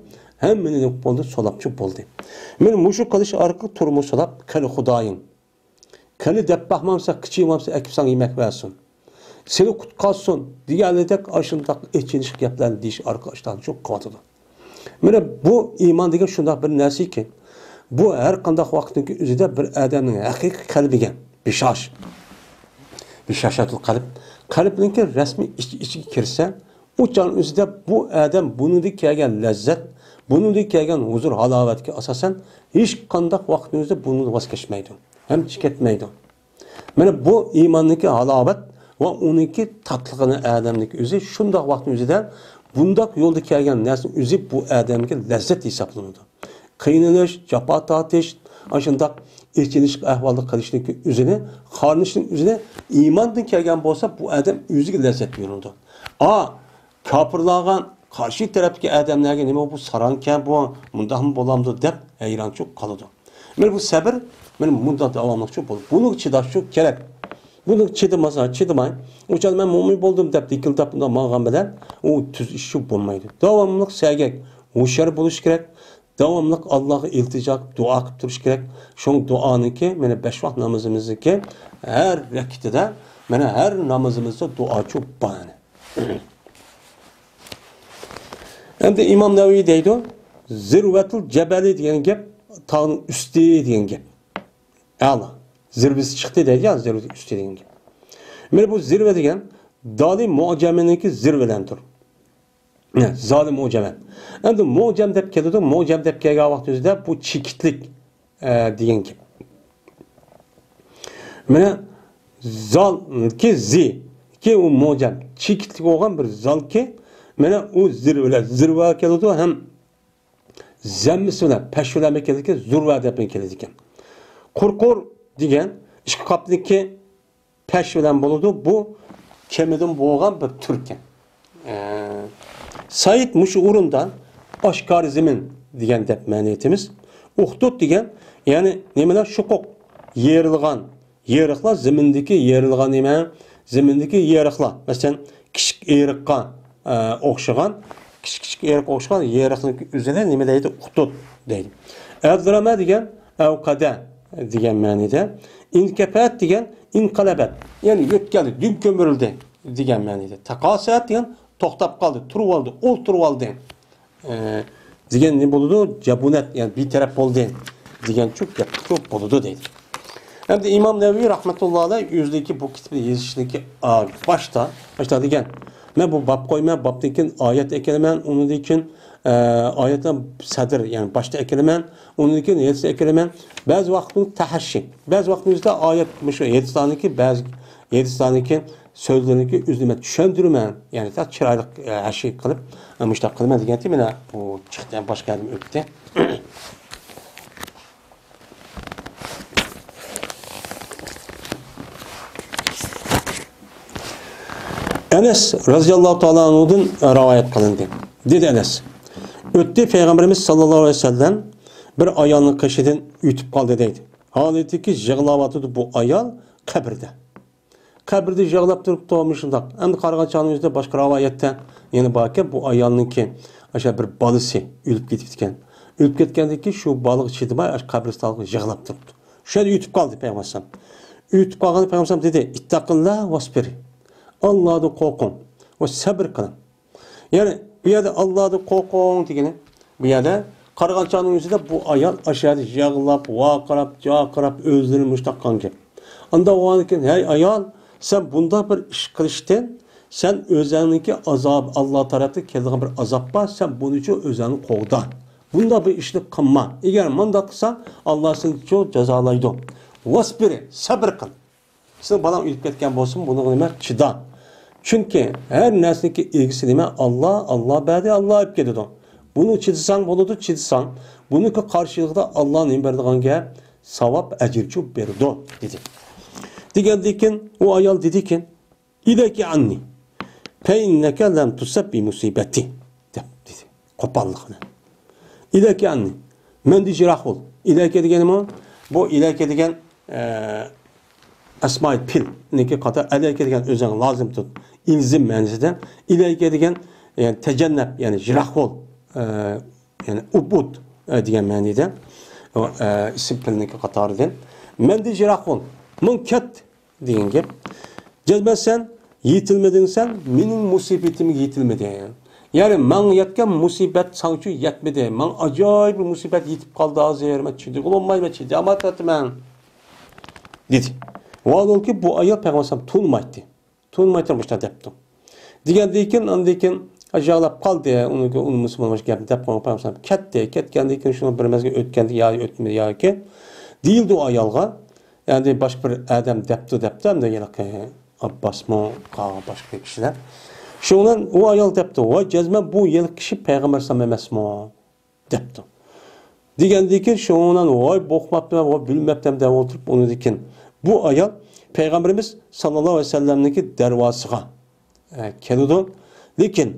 ھەممىنى نېمە بولدى، سولاپچۇ بولدى. مانا مۇشۇ قىلىش ئارقىلىق تۈرمە سولاپ، قېنى خۇدايىم، قېنى دەپ باقمامسەن، قىچىمامسەن، ئەكىپ ساڭا يېمەك بەرسۇن، سېنى قۇتقارسۇن دېگەنلىدەك ئاشۇنداق ئېچىنىشلىق گەپلەرنى دېيىش ئارقىلىق ئىشتانچۇ قىلىۋاتىدۇ. مانا بۇ ئىمان دېگەن شۇنداق بىر نەرسىكى، بۇ ھەر قانداق ۋاقىتنىڭكى ئۆزىدە بىر ئادەمنىڭ ھەقىقىي قەلبىگە، بىشاش، بىشاشەتۇل قەلب، قەلبنىڭكى رەسمىي ئىچ-، ئىچىگە كىرسە، ئۇ چاغنىڭ ئۆزىدە بۇ ئادەم بۇنىڭدىن كەلگەن لەززەت، بۇنىڭدىن كەلگەن ھۇزۇر، ھالاۋەتكە ئاساسەن، ھېچ قانداق ۋاقىتنىڭ ئۆزىدە بۇنىڭدىن ۋاز كەچمەيدۇ ھەم چېكىنمەيدۇ. مانا بۇ ئىماننىڭكى ھالاۋەت ۋە ئۇنىڭكى تاتلىقىنى ئادەمنىڭكى ئۆزى شۇنداق ۋاقىتنىڭ ئۆزىدە بۇنداق يولدا كەلگەن نەرسىنىڭ ئۆزى بۇ ئادەمگە لەززەت ھېسابلىنىدۇ. قىينىلىش، جاپا تارتىش، ئاشۇنداق ئېچىنىشلىق ئەھۋالدا قېلىشنىڭكى ئۆزىنى، قارىنىشنىڭ ئۆزىنى ئىماندىن كەلگەن بولسا، بۇ ئادەم ئۆزىگە لەززەت بېرىدۇ. ئا، كاپىرلارغا قارشى تەرەپتىكى ئادەملەرگە نېمە بۇ ساراڭكەن بۇ، مۇنداقمۇ بولامدۇ دەپ ھەيرانچۇ قالىدۇ. مانا بۇ سەبر، مانا مۇنداق داۋاملىقچۇ بولىدۇ. بۇنىڭغا چىداشچۇ كېرەك. بۇنىڭغا چىدىمىسا، چىدىماي، ئۇ چاغدا مەن مۇئمىن بولدۇم دەپ دىكىلداپ بۇنداق ماڭغان بىلەن ئۇ تۈز ئىشچۇ بولمايدۇ. داۋاملىق سەگەك، ھوشيار بولۇش كېرەك. داۋاملىق ئاللاغا ئىلتىجا قىلىپ دۇئا قىلىپ تۇرۇش كېرەك. شۇڭا دۇئانىڭكى، مانا بەش ۋاق نامىزىمىزنىڭكى ھەر رەكىتىدە، مانا ھەر نامىزىمىزدا دۇئاچۇ بار. ئەمدى ئىمام نەۋەۋى دەيدۇ، زىرۋەتۇل جەبەلى دېگەن گەپ، تاغنىڭ ئۈستى دېگەن گەپ. ئەلا. زىرۋىسى چىقتى دەيدۇ يا، زىرۋىسى ئۈستى دېگەن گەپ. مانا بۇ زىرۋە دېگەن دالى مۇئجەمىنىڭكى زىرۋىلەندۇر. زالى مۇئجەمەن. ئەمدى مۇئجەم دەپ كېلىدۇ. مۇئجەم دەپ كەلگەن ۋاقتىمىزدا بۇ چېكىتلىك، ئە، دېگەن گەپ. مانا زالكى زى، كى ئۇ مۇئجەم. چېكىتلىك بولغان بىر زالكى، مانا ئۇ زىرۋىلە، زىرۋا كېلىدۇ ھەم زەممىسى بىلەن، پەش بىلەن كېلىدىكەن، زۇرۋا دەپ كېلىدىكەن. قۇرقۇر دېگەن ئىككى قاپنىكى پەش بىلەن بولىدۇ. بۇ كېمىدىن بولغان بىر تۈركەن. ئە، سەئىد مۇشۇ ئورۇندا ئاشكارا زېمىن دېگەن دەپ مەنە ئېيتىمىز. ئۇخدۇد دېگەن، يەنى نېمىلەر؟ شۇقۇق، يېرىلغان يېرىقلار، زېمىندىكى يېرىلغان نېمە؟ زېمىندىكى يېرىقلار. مەسىلەن، كىچىك ئېرىققا، ئە، ئوخشىغان، كىچىك كىچىك ئېرىققا ئوخشىغان يېرىقنىڭ ئۆزىنى نېمە دەيدۇ؟ ئۇخدۇد دەيدۇ. ئەزرەمە دېگەن ئەۋقەدە دېگەن مەنىدە. ئىنكەپەت دېگەن ئىنقەلەبەت، يەنى يۆتكەلدى، دۈم كۆمۈرۈلدى دېگەن مەنىدە. تاقاسەت دېگەن توختاپ قالدى، تۇرۇۋالدى، ئولتۇرۇۋالدى، ئە، دېگەن نېمە بولىدۇ؟ جەبۇنەت، يەنى بىتەرەپ بولدى دېگەنچۇ گەپچۇ بولىدۇ دەيدۇ. ئەمدى ئىمام نەۋەۋى رەھمەتۇللا ئەلەيھ ئۆزىدىكى بۇ كىتابنى يېزىشنىڭكى، ئا، باشتا، باشتا دېگەن، مەن بۇ باب قويىمەن، بابتىن كېيىن ئايەت ئەكېلىمەن، ئۇنىڭدىن كېيىن، ئە، ئايەتنىڭ سەدر، يەنى باشتا ئەكېلىمەن، ئۇنىڭدىن كېيىن ھەدىس ئەكېلىمەن. بەزى ۋاقىتتا تەھەششى، بەزى ۋاقىتتا ئۆزىدە ئايەت، مۇشۇ ھەدىسلەرنىڭكى، بەزى ھەدىسلەرنىڭكى سۆزلىرىنىڭكى ئۆزىنى مەن چۈشەندۈرىمەن. يەنى تاق چىرايلىق، ئە، ھەشىي قىلىپ، ئە، مۇشۇنداق قىلىمەن دېگەنتى، مانا بۇ چىقتى، باشقا يەردىن ئۆتتى. ئەنەس رەزىياللاھۇ تائالا ئەنھۇدىن رىۋايەت قىلىندى. دېدى ئەنەس، ئۆتتى پەيغەمبىرىمىز ساللاللاھۇ ئەلەيھى ۋەسەللەم بىر ئايالنىڭ قېشىدىن ئۆتۈپ قالدى دەيدۇ. ھالىتىكى يىغلاۋاتىدۇ بۇ ئايال قەبرىدە. قەبرىدە يىغلاپ تۇرۇپتۇ مۇشۇنداق. ئەمدى قارىغان چاغنىڭ ئۆزىدە باشقا رىۋايەتتە يەنە باركەن، بۇ ئايالنىڭكى ئاشۇ بىر بالىسى ئۆلۈپ كېتىپتىكەن. ئۆلۈپ كەتكەندىن كېيىن شۇ بالىغا چىدىماي، ئاشۇ قەبرىستانغا يىغلاپ تۇرۇپتۇ. شۇ يەردە يۆتۈپ قالدى پەيغەمبەر ئەلەيھىسسالام. يۆتۈپ قالغاندا پەيغەمبەر ئەلەيھىسسالام دېدى، «ئىتتەقىللا ۋەسبىرى.» ئاللادىن قورقۇڭ ۋە سەبىر قىلىڭ. يەنى بۇ يەردە «ئاللادىن قورقۇڭ» دېگىنى، بۇ يەردە قارىغان چاغنىڭ ئۆزىدە بۇ ئايال ئاشۇ يەردە يىغلاپ، ۋارقىراپ، جارقىراپ، ئۆزلىرىنى مۇشۇنداق قىلغان گەپ. ئانداق بولغاندىن كېيىن، «ھەي ئايال، سەن بۇنداق بىر ئىش قىلىشتىن، سەن ئۆزۈڭنىڭكى ئازاب، ئاللا تەرەپتىن كېلىدىغان بىر ئازاب بار، سەن بۇنىڭ ئۈچۈن ئۆزۈڭنى قوغدا. بۇنداق بىر ئىشنى قىلما. ئەگەر مۇنداق قىلساڭ، ئاللا سېنى جازالايدۇ. ۋەسبىرى، سەبىر قىل. سېنىڭ بالاڭ ئۆلۈپ كەتكەن بولسىمۇ، بۇنىڭغا نېمە، چىدا. چۈنكى ھەر نەرسىنىڭكى ئىگىسى نېمە؟ ئاللا، ئاللا بەردى، ئاللا ئېلىپ كېتىدۇ. بۇنى چىدىساڭ بولىدۇ، چىدىساڭ، بۇنىڭكى قارشىلىقىدا ئاللا نېمە بېرىدىغان گەپ؟ ساۋاب، ئەجىرچۇ بېرىدۇ» دېدى. دېگەندىن كېيىن ئۇ ئايال دېدىكى، «ئىلەيكە ئەننى، فەئىننەكە لەم تۇسەب بىمۇسىبەتى» دەپ دېدى. قوپاللىق بىلەن. «ئىلەيكە ئەننى، مەندىن يىراق بول.» ئىلەيكە دېگەنمۇ، بۇ ئىلەيكە دېگەن، ئە، ئەسمائىل پىلنىڭكى قاتار، ئەلەيكە دېگەن ئۆزۈڭ لازىم تۇت. ئىلزىم مەنىسىدە. ئىلەيكە دېگەن، يەنى تەجەننەب، يەنى يىراق بول. ئە، يەنى ئۇبۇد، ئە، دېگەن مەنىدە. ئۇ، ئە، ئىسىم پىلنىڭكى قاتارىدىن. «مەندىن يىراق بول. مىڭ كەت» دېگەن گەپ. «جەزمەن سەن يېتىلمىدىڭ، سەن مېنىڭ مۇسىبىتىمگە يېتىلمىدىڭ. يەنى ماڭا يەتكەن مۇسىبەت ساڭىچۇ يەتمىدى. ماڭا ئاجايىپ بىر مۇسىبەت يېتىپ قالدى ھازىر. مەن چىدىغىلى بولمايمەن، چىدىيالمايۋاتىمەن» دېدى. ۋاھالەنكى بۇ ئايال پەيغەمبەر ئەلەيھىسسالام تونۇمايتتى. تونۇمايتتى، مۇشۇنداق دەپتۇ. دېگەندىن كېيىن، ئاندىن كېيىن يىغلاپ قالدى. ئۇنى، ئۇنى مۇسۇلمان باشقا گەپنى دەپ قويماي، پەيغەمبەر ئەلەيھىسسالام كەتتى. كەتكەندىن كېيىن شۇنىڭ بىر مەزگىل ئۆتكەندە يا ئۆتمىدى ياكى دېيىلدى ئۇ ئايالغا. يەنى باشقا بىر ئادەم دەپتۇ، دەپتۇ، ھەمدە ھېلىقى ئابباسمۇ، قالغان باشقا كىشىلەر. شۇنىڭ بىلەن ئۇ ئايال دەپتۇ، «ۋاي جەزمەن بۇ ھېلىقى كىشى پەيغەمبەر ئەلەيھىسسالام ئەمەسمۇ؟» دەپتۇ. دېگەندىن كېيىن شۇنىڭ بىلەن، «ۋاي بوقماپتىمەن، ۋاي بىلمەپتىمەن» دەپ ئولتۇرۇپ، ئۇنىڭدىن كېيىن بۇ ئايال پەيغەمبىرىمىز ساللاللاھۇ ئەلەيھى ۋەسەللەمنىڭكى دەرۋازىسىغا، ئە، كېلىدۇ. لېكىن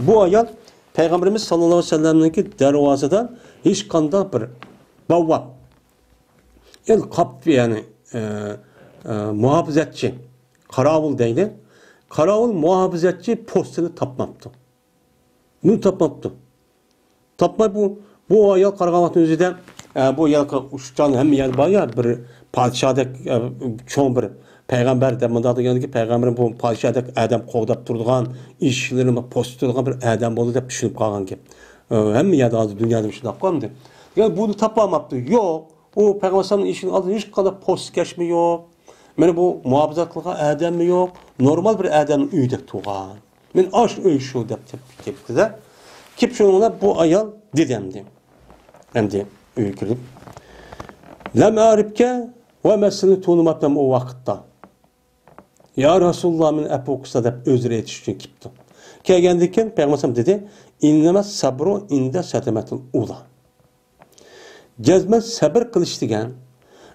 بۇ ئايال پەيغەمبىرىمىز ساللاللاھۇ ئەلەيھى ۋەسەللەمنىڭكى دەرۋازىدا ھېچقانداق بىر بوۋۋاب، يەنى قاپتى، يەنى، ئە، ئە، مۇھاپىزەتچى، قاراۋۇل دەيدۇ. قاراۋۇل، مۇھاپىزەتچى پوستىنى تاپماپتۇ. بۇنى تاپماپتۇ. تاپماي بۇ، بۇ ئايال قارىغان ۋاقتىنىڭ ئۆزىدە، ئە، بۇ ھېلىقى ئۇششۇقچان ھەممە يەردە بار يا، بىر پادىشاھدەك، ئە، چوڭ بىر پەيغەمبەر دەپ مۇنداق دېگەندىكى، پەيغەمبەر بۇ پادىشاھدەك ئادەم قوغداپ تۇرىدىغان، ئىشىكلىرىنى پوستىتىدىغان بىر ئادەم بولدى دەپ چۈشىنىپ قالغان گەپ. ئە، ھەممە يەردە ھازىر دۇنيادا شۇنداق قىلامدۇ. يەنى بۇنى تاپالماپتۇ. يوق. ئۇ پەيغەمبەر ئەلەيھىسسالامنىڭ ئىشىكىنىڭ ئالدىدا ھېچقانداق پوستكەشمۇ يوق. مانا بۇ مۇھاپىزەت قىلغان ئادەممۇ يوق. نورمال بىر ئادەمنىڭ ئۆيىدەك تۇرغان. مەن ئاشۇ ئۆي شۇ دەپ تېپىپ كەپتۇ-دە. كېلىپ شۇنىڭ بىلەن بۇ ئايال دېدى ئەمدى. ئەمدى ئۆيگە كىرىپ، لەم ئەرىپكە ۋە مەن سېنى تونۇماپتىمەن ئۇ ۋاقىتتا. يا رەسۇلۇللا، مېنى ئەپۇ قىلسا دەپ ئۆزرە ئېيتىش ئۈچۈن كېلىپتۇ. كەلگەندىن كېيىن پەيغەمبەر ئەلەيھىسسالام دېدى، ئىننەمەس سەبرۇ ئىندە سەدمەتىل ئۇلا. جەزمەن سەبر قىلىش دېگەن،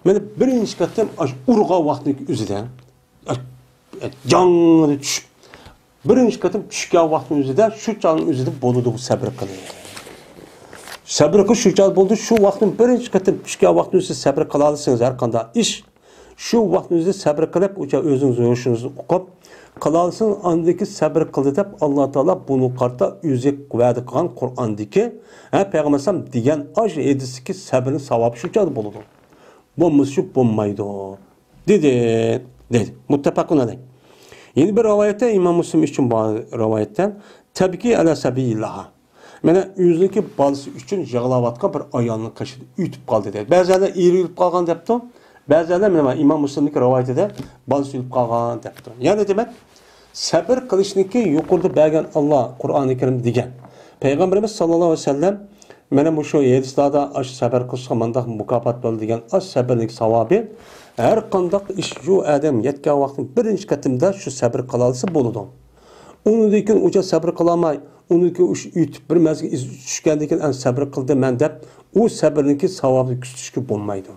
مانا بىرىنچى قېتىم ئاشۇ ئۇرغان ۋاقتىنىڭ ئۆزىدە، ئاش-، جاڭغىدە چۈشۈپ، بىرىنچى قېتىم چۈشكەن ۋاقتىنىڭ ئۆزىدە، شۇ چاغنىڭ ئۆزىدە بولىدۇ بۇ سەبر قىلىش. سەبر قىلىش شۇ چاغدا بولىدۇ، شۇ ۋاقىتنىڭ بىرىنچى قېتىم چۈشكەن ۋاقتىنىڭ ئۆزىدە سەبر قىلالىسىڭىز ھەر قانداق ئىش، شۇ ۋاقىتنىڭ ئۆزىدە سەبر قىلىپ، ئۇ چاغ ئۆزىڭىز ھوشىڭىزنى ئۇقۇپ، قىلالىسىڭىز، ئاندىكى سەبر قىلدى دەپ، ئاللا تائالا بۇنىڭغا قارىتا ئۆزى ۋەدە قىلغان قۇرئاندىكى، ھە، پەيغەمبەر ئەلەيھىسسالام دېگەن ئاشۇ ھەدىستىكى سەبرنىڭ ساۋابى شۇ چاغدا بولىدۇ. بولمىسا شۇ بولمايدۇ، دېدى، دېدى. مۇتتەپەقۇن ئەلەيھ. يەنە بىر رىۋايەتتە، ئىمام مۇسلىم ئۈچۈن بار رىۋايەتتە، تەبكى ئەلا سەبىيىللاھا. مانا ئۆزىنىڭكى بالىسى ئۈچۈن يىغلاۋاتقان بىر ئايالنىڭ قېشىدا ئۆتۈپ قالدى دەيدۇ. بەزىلەر ئېرى ئۆلۈپ قالغان دەپتۇ. بەزىلەر مانا ئىمام مۇسلىمنىڭكى رىۋايىتىدە بالىسى ئۆلۈپ قالغان دەپتۇ. يەنى دېمەك، سەبر قىلىشنىڭكى يۇقىرىدا بەرگەن ئاللا قۇرئانى كەرىمدە دېگەن. پەيغەمبىرىمىز ساللاللاھۇ ئەلەيھى ۋەسەللەم مانا مۇشۇ ھەدىسلەردە ئاشۇ سەبر قىلىشقا مانداق مۇكاپات بولىدۇ دېگەن ئاشۇ سەبرنىڭ ساۋابى ھەر قانداق ئىش شۇ ئادەم يەتكەن ۋاقتىدا بىرىنچى قېتىمدا شۇ سەبر قىلالىسا بولىدۇ. ئۇنىڭدىن كېيىن ئۇچا سەبر قىلالماي، ئۇنىڭدىن كېيىن ئۆتۈپ بىر مەزگىل ئىز چۈشكەندىن كېيىن ئەمدى سەبر قىلدىم مەن دەپ، ئۇ سەبرنىڭكى ساۋابىنى كۈتۈشكە بولمايدۇ.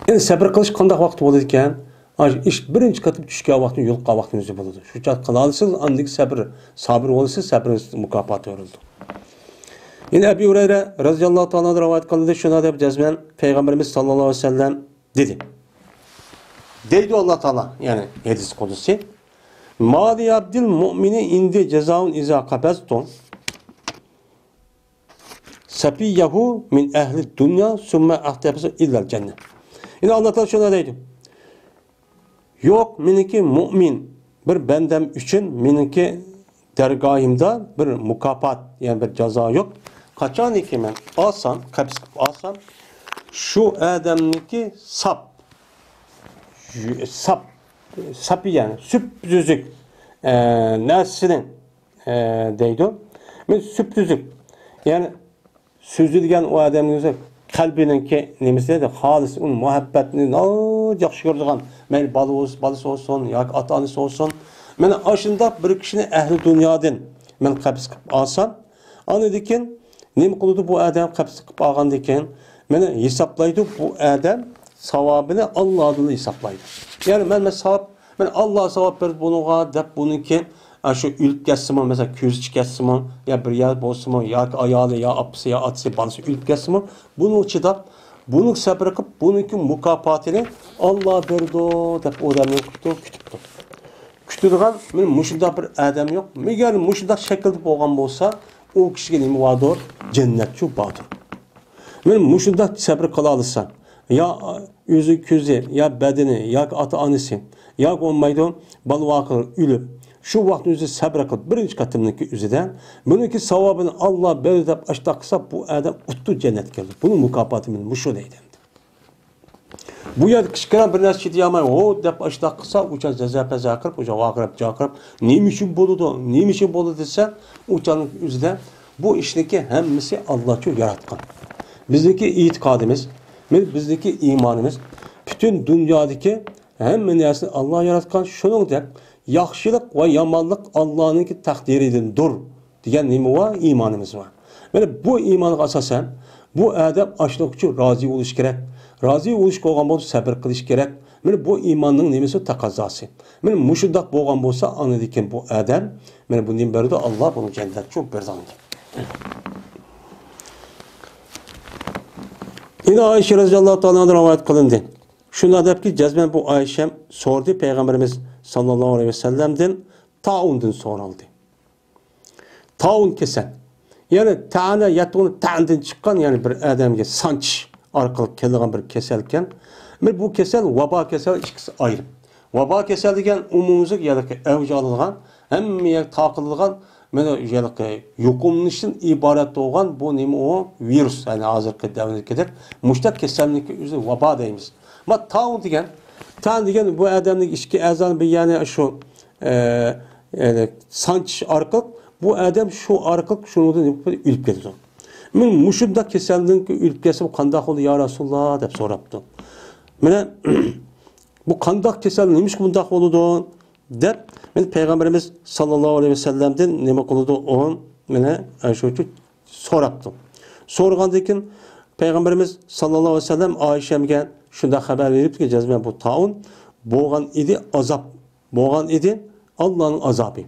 ئەمدى سەبر قىلىش قانداق ۋاقىت بولىدىكەن؟ ئاشۇ ئىش بىرىنچى قېتىم چۈشكەن ۋاقتى، يولۇققان ۋاقتىنىڭ ئۆزى بولىدۇ. شۇ چاغ قىلالىسىڭىز، ئاندىن كېيىن سەبر، سابىر بولسا، سەبرىڭىز مۇكاپاتى بېرىلىدۇ. يەنە ئەبى ھۇرەيرە رەزىياللاھۇ تائالا ئەنھۇ رىۋايەت قىلدى، شۇنداق دەپ جەزمەن پەيغەمبىرىمىز ساللاللاھۇ ئەلەيھى ۋەسەللەم دېدى. دەيدۇ ئاللا تائالا، يەنى ھەدىس قۇدسى. ما لعبد المؤمن عندي جزاء إذا قبضت سفيه من أهل الدنيا ثم أحتسب إلا الجنة. يەنى ئاللا تائالا شۇنداق دەيدۇ. يوق، مېنىڭكى مۇئمىن بىر بەندەم ئۈچۈن مېنىڭكى دەرگاھىمدا بىر مۇكاپات، يەنى بىر جازا يوق. قاچانكى مەن ئالسام، قەپىس قىلىپ ئالسام، شۇ ئادەمنىڭكى ساپ، ساپ، ساپى، يەنى سۈپسۈزۈك، ئە، نەرسىنى، ئە، دەيدۇ. مەن سۈپسۈزۈك، يەنى سۈزۈلگەن ئۇ ئادەمنىڭ ئۆزى قەلبىنىڭكى نېمىسى دەيدۇ، خالىس ئۇنى مۇھەببەتنى ناھايىتى ياخشى كۆرىدىغان، مەيلى بالا بولسا، بالىسى بولسۇن ياكى ئاتا-ئانىسى بولسۇن. مانا ئاشۇنداق بىر كىشىنى ئەھلى دۇنيادىن مەن قەپىس قىلىپ ئالسام، ئاندىن كېيىن نېمە قىلىدۇ بۇ ئادەم؟ قەپىس قىلىپ ئالغاندىن كېيىن مانا ھېسابلايدۇ، بۇ ئادەم ساۋابىنى ئاللادىن ھېسابلايدۇ. يەنى مەن، مەن ساۋاب، مەن ئاللا ساۋاب بەردى بۇنىڭغا دەپ، بۇنىڭكى ئاشۇ ئۆلۈپ كەتسىمۇ، مەسىلەن، كۆزى چىقىپ كەتسىمۇ، يا بىر يەر بولسىمۇ، ياكى ئايالى، يا ئاپىسى، يا ئاتىسى، بالىسى ئۆلۈپ كەتسىمۇ، بۇنىڭغا چىداپ، بۇنىڭغا سەبرى قىلىپ، بۇنىڭكى مۇكاپاتىنى ئاللا بېرىدۇ دەپ ئۇ ئادەمنى كۈتۈپتۇ، كۈتۈپتۇ. كۈتىدىغان مانا مۇشۇنداق بىر ئادەم يوق. مەگەر مۇشۇنداق شەكىلدە بولغان بولسا، ئۇ كىشىگە نېمە باردۇر؟ جەننەتچۇ باردۇر. مانا مۇشۇنداق سەبرى قىلالىسا، يا ئۆزى كۆزى، يا بەدىنى، ياكى ئاتا-ئانىسى، ياكى بولمايدۇ، بالا-ۋاقىلىرى ئۆلۈپ، شۇ ۋاقىتنىڭ ئۆزىدە سەبرى قىلىپ، بىرىنچى قېتىمنىڭكى ئۆزىدە، بۇنىڭكى ساۋابىنى ئاللا بەردى دەپ ئاشۇنداق قىلسا، بۇ ئادەم ئۇتتۇ، جەننەتكە كىردى. بۇنىڭ مۇكاپاتى مانا مۇشۇ دەيدۇ ئەمدى. بۇ يەردە كىچىككىنە بىر نەرسە چىدىيالماي، ھو دەپ ئاشۇنداق قىلسا، ئۇ چاغ زەزەپە جاقىرىپ، ئۇ چاغ ۋارقىراپ جاقىرىپ، نېمە ئۈچۈن بولىدۇ، نېمە ئۈچۈن بولىدۇ دېسە، ئۇ چاغنىڭ ئۆزىدە بۇ ئىشنىڭكى ھەممىسى ئاللاچۇ ياراتقان. بىزنىڭكى ئېتىقادىمىز، مانا بىزنىڭكى ئىمانىمىز، پۈتۈن دۇنيادىكى ھەممە نەرسىنى ئاللا ياراتقان، شۇنىڭدەك ياخشىلىق ۋە يامانلىق ئاللانىڭكى تەقدىرىدىندۇر دېگەن نېمە بار؟ ئىمانىمىز بار. مانا بۇ ئىمانغا ئاساسەن، بۇ ئادەم ئاشۇنىڭ ئۈچۈن رازى بولۇشى كېرەك. رازى بولۇشقا بولغان بولسا سەبرى قىلىشى كېرەك. مانا بۇ ئىماننىڭ نېمىسى؟ تەقەززاسى. مانا مۇشۇنداق بولغان بولسا، ئاندىن كېيىن بۇ ئادەم، مانا بۇنى بەردى، ئاللا بۇنى جەننەتچۇ بېرىدىغان. يەنە ئائىشە رەزىياللاھۇ تائالا ئانھادىن رىۋايەت قىلىندى. شۇنداق دەپكى، جەزمەن بۇ ئائىشەم سورىدى، پەيغەمبىرىمىز ساللاللاھۇ ئەلەيھى ۋەسەللەمدىن تائۇندىن سورالدى. تائۇن كېسەل. يەنى تەنە يەتۇن تەندىن چىققان، يەنى بىر ئادەمگە سانچىش ئارقىلىق كېلىدىغان بىر كېسەل ئىكەن. مانا بۇ كېسەل ۋابا كېسەل ئىككىسى ئايرىم. ۋابا كېسەل دېگەن ئومۇميۈزلۈك يەنى ئەۋج ئالىدىغان، ھەممە يەرگە تارقىلىدىغان، مانا يەنى يۇقۇملىنىشتىن ئىبارەت بولغان بۇ نېمە ئۇ؟ ۋىرۇس، يەنى ھازىرقى دەۋردىكىدەك مۇشتەك كېسەلنىڭكى ئۆزى ۋابا دەيمىز. ما تائۇن دېگەن، تائۇن دېگەن بۇ ئادەمنىڭ ئىچكى ئەزانى بىر يەنى شۇ، ئە، يەنى سانچىش ئارقىلىق بۇ ئادەم شۇ ئارقىلىق شۇنىڭدىن ئۆلۈپ كېتىدۇ. مەن مۇشۇنداق كېسەلدىن ئۆلۈپ كەتسە بۇ قانداق بولىدۇ يا رەسۇلاللا دەپ سوراپتۇ. مانا بۇ قانداق كېسەل، نېمىشقا بۇنداق بولىدۇ دەپ، مانا پەيغەمبىرىمىز ساللاللاھۇ ئەلەيھى ۋەسەللەمدىن نېمە قىلىدۇ ئۇ؟ مانا شۇ سوراپتۇ. سورىغاندىن كېيىن پەيغەمبىرىمىز ساللاللاھۇ ئەلەيھى ۋەسەللەم ئائىشەمگە شۇنداق خەۋەر بېرىپتىكى، جەزمەن بۇ تائۇن بولغان ئىدى، ئازاب بولغان ئىدى، ئاللانىڭ ئازابى.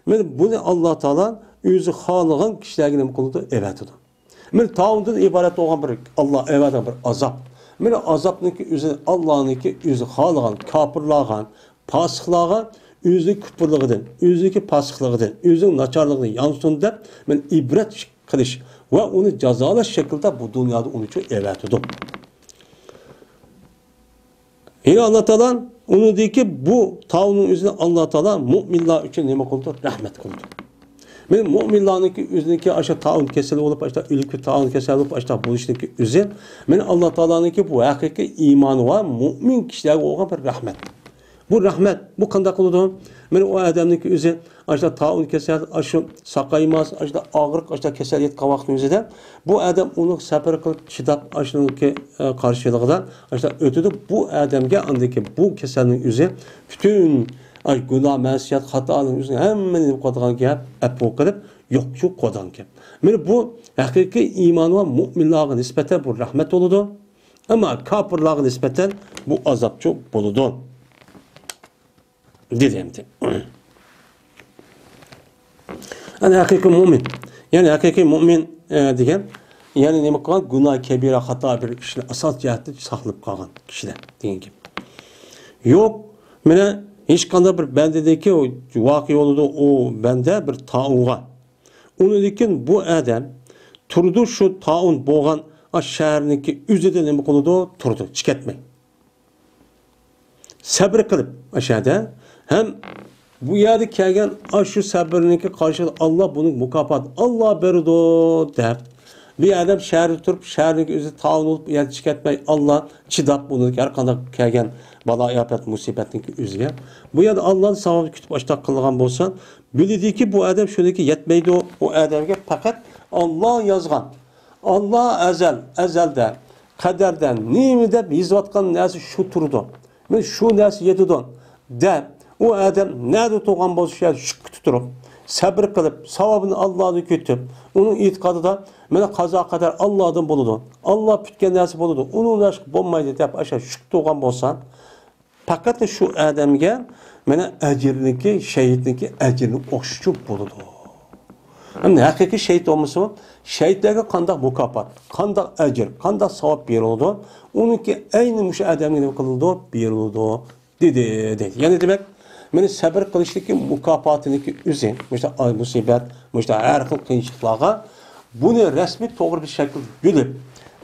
مانا بۇنى ئاللا تائالا ئۆزى خالىغان كىشىلەرگە نېمە قىلىدۇ؟ ئەۋەتىدۇ. مانا تائۇندىن ئىبارەت بولغان بىر ئاللا ئەۋەتكەن بىر ئازاب. مانا ئازابنىڭكى ئۆزى ئاللانىڭكى ئۆزى خالىغان كاپىرلارغا، پاسىقلارغا ئۆزىنىڭ كۇپۇرلۇقىدىن، ئۆزىنىڭكى پاسىقلىقىدىن، ئۆزىنىڭ ناچارلىقىدىن يانسۇن دەپ، مانا ئىبرەت قىلىش ۋە ئۇنى جازالاش شەكلىدە بۇ دۇنيادا ئۇنى ئۈچۈن ئەۋەتىدۇ. يەنە ئاللا تائالا ئۇنىڭدىكى بۇ تائۇننىڭ ئۆزىنى ئاللا تائالا مۇئمىنلار ئۈچۈن نېمە قىلىدۇ؟ رەھمەت قىلىدۇ. مانا مۇئمىنلارنىڭكى ئۆزىنىڭكى ئاشۇ تائۇن كېسەل بولۇپ، ئاشۇ ئۆلۈك تائۇن كېسەل بولۇپ، ئاشۇ بولۇشىنىڭكى ئۆزى، مانا ئاللا تائالانىڭكى بۇ ھەقىقىي ئىمانى بار مۇئمىن كىشىلەرگە بولغان بىر رەھمەت. بۇ رەھمەت، بۇ قانداق قىلىدۇ؟ مانا ئۇ ئادەمنىڭكى ئۆزى ئاشۇ تائۇن كېسەل، ئاشۇ ساقايماس، ئاشۇ ئاغرىق، ئاشۇ كېسەل يەتكەن ۋاقىتنىڭ ئۆزىدە بۇ ئادەم ئۇنىڭ سەبرى قىلىپ چىداپ، ئاشۇنىڭكى، ئە، قارشىلىقىدا ئاشۇ ئۆتىدۇ. بۇ ئادەمگە ئاندىكى بۇ كېسەلنىڭ ئۆزى پۈتۈن، ئاي، گۇناھ، مەسىيەت، خاتالىرىنىڭ ئۆزىنى ھەممىنى نېمە قىلىدىغان گەپ، ئەپۇ قىلىپ يوقچۇ قىلىدىغان گەپ. مانا بۇ ھەقىقىي ئىمانى بار مۇئمىنلارغا نىسبەتەن بۇ رەھمەت بولىدۇ. ئەمما كاپىرلارغا نىسبەتەن بۇ ئازابچۇ بولىدۇ. دېدى ئەمدى. يەنى ھەقىقىي مۇئمىن. يەنى ھەقىقىي مۇئمىن، ئە، دېگەن، يەنى نېمە قىلغان؟ گۇناھ كەبىرە، خاتا بىر ئىشنى ئاساس جەھەتتىن ساقلىنىپ قالغان كىشىلەر دېگەن گەپ. يوق، مانا ھېچقانداق بىر بەندىدىكى ۋاقىئە بولىدۇ، ئۇ بەندە بىر تائۇنغا. ئۇنىڭدىن كېيىن بۇ ئادەم تۇرىدۇ، شۇ تائۇن بولغان ئاشۇ شەھەرنىڭكى ئۆزىدە نېمە قىلىدۇ؟ تۇرىدۇ، چىقىۋەتمەي. سەبرى قىلىپ ئاشۇ يەردە ھەم بۇ يەردە كەلگەن ئاشۇ سەبرىنىڭكى قارشىلىقىدا ئاللا بۇنىڭ مۇكاپاتىنى ئاللا بېرىدۇ دەپ، بۇ ئادەم شەھەردە تۇرۇپ، شەھەرنىڭكى ئۆزى تائۇن بولۇپ، ئۇ يەردە چىقىۋەتمەي، ئاللا چىداپ، بۇنىڭ ھەر قانداق كەلگەن بالا، ئاپەت، مۇسىبەتنىڭكى ئۆزىگە. بۇ يەردە ئاللانى ساۋابىنى كۈتۈپ ئاشتاق قىلغان بولسا، بىلىدىكى، بۇ ئادەم شۇنىڭكى يەتمەيدۇ، ئۇ ئادەمگە پەقەت ئاللا يازغان. ئاللا ئەزەل، ئەزەلدە، قەدەردە نېمە دەپ يېزىۋاتقان نەرسە شۇ تۇرىدۇ. مانا شۇ نەرسە يېتىدۇ دەپ، ئۇ ئادەم نەدە تۇرغان بولسا، شۇ يەردە سۈكۈتتە تۇرۇپ، سەبرى قىلىپ، ساۋابىنى ئاللادىن كۈتۈپ، ئۇنىڭ ئېتىقادىدا، مانا، قازا قەدەر ئاللادىن بولىدۇ، ئاللا پۈتكەن نەرسە بولىدۇ، ئۇنىڭ باشقا بولمايدۇ دەپ، ئاشۇ سۈكۈتتە تۇرغان بولسا، پەقەت شۇ ئادەمگە، مانا، ئەجىرنىكى، شېھىتنىكى ئەجرىنى ئوخشىشىپ بولىدۇ. ئەمدى ھەقىقىي شېھىت بولمىسىمۇ، شېھىتلەرگە قانداق مۇكاپات، قانداق ئەجىر، قانداق ساۋاب بېرىلىدۇ، ئۇنىڭكى ئەينى مۇشۇ ئادەمگە نېمە قىلىدۇ؟ بېرىلىدۇ، دېدى، دەيدۇ. يەنى دېمەك، مانا سەبر قىلىشنىڭكى مۇكاپاتىنىڭكى ئۆزى، مۇشۇنداق مۇسىبەت، مۇشۇنداق ھەر خىل قىيىنچىلىقلارغا بۇنى رەسمىي توغرا بىر شەكىلدە بىلىپ،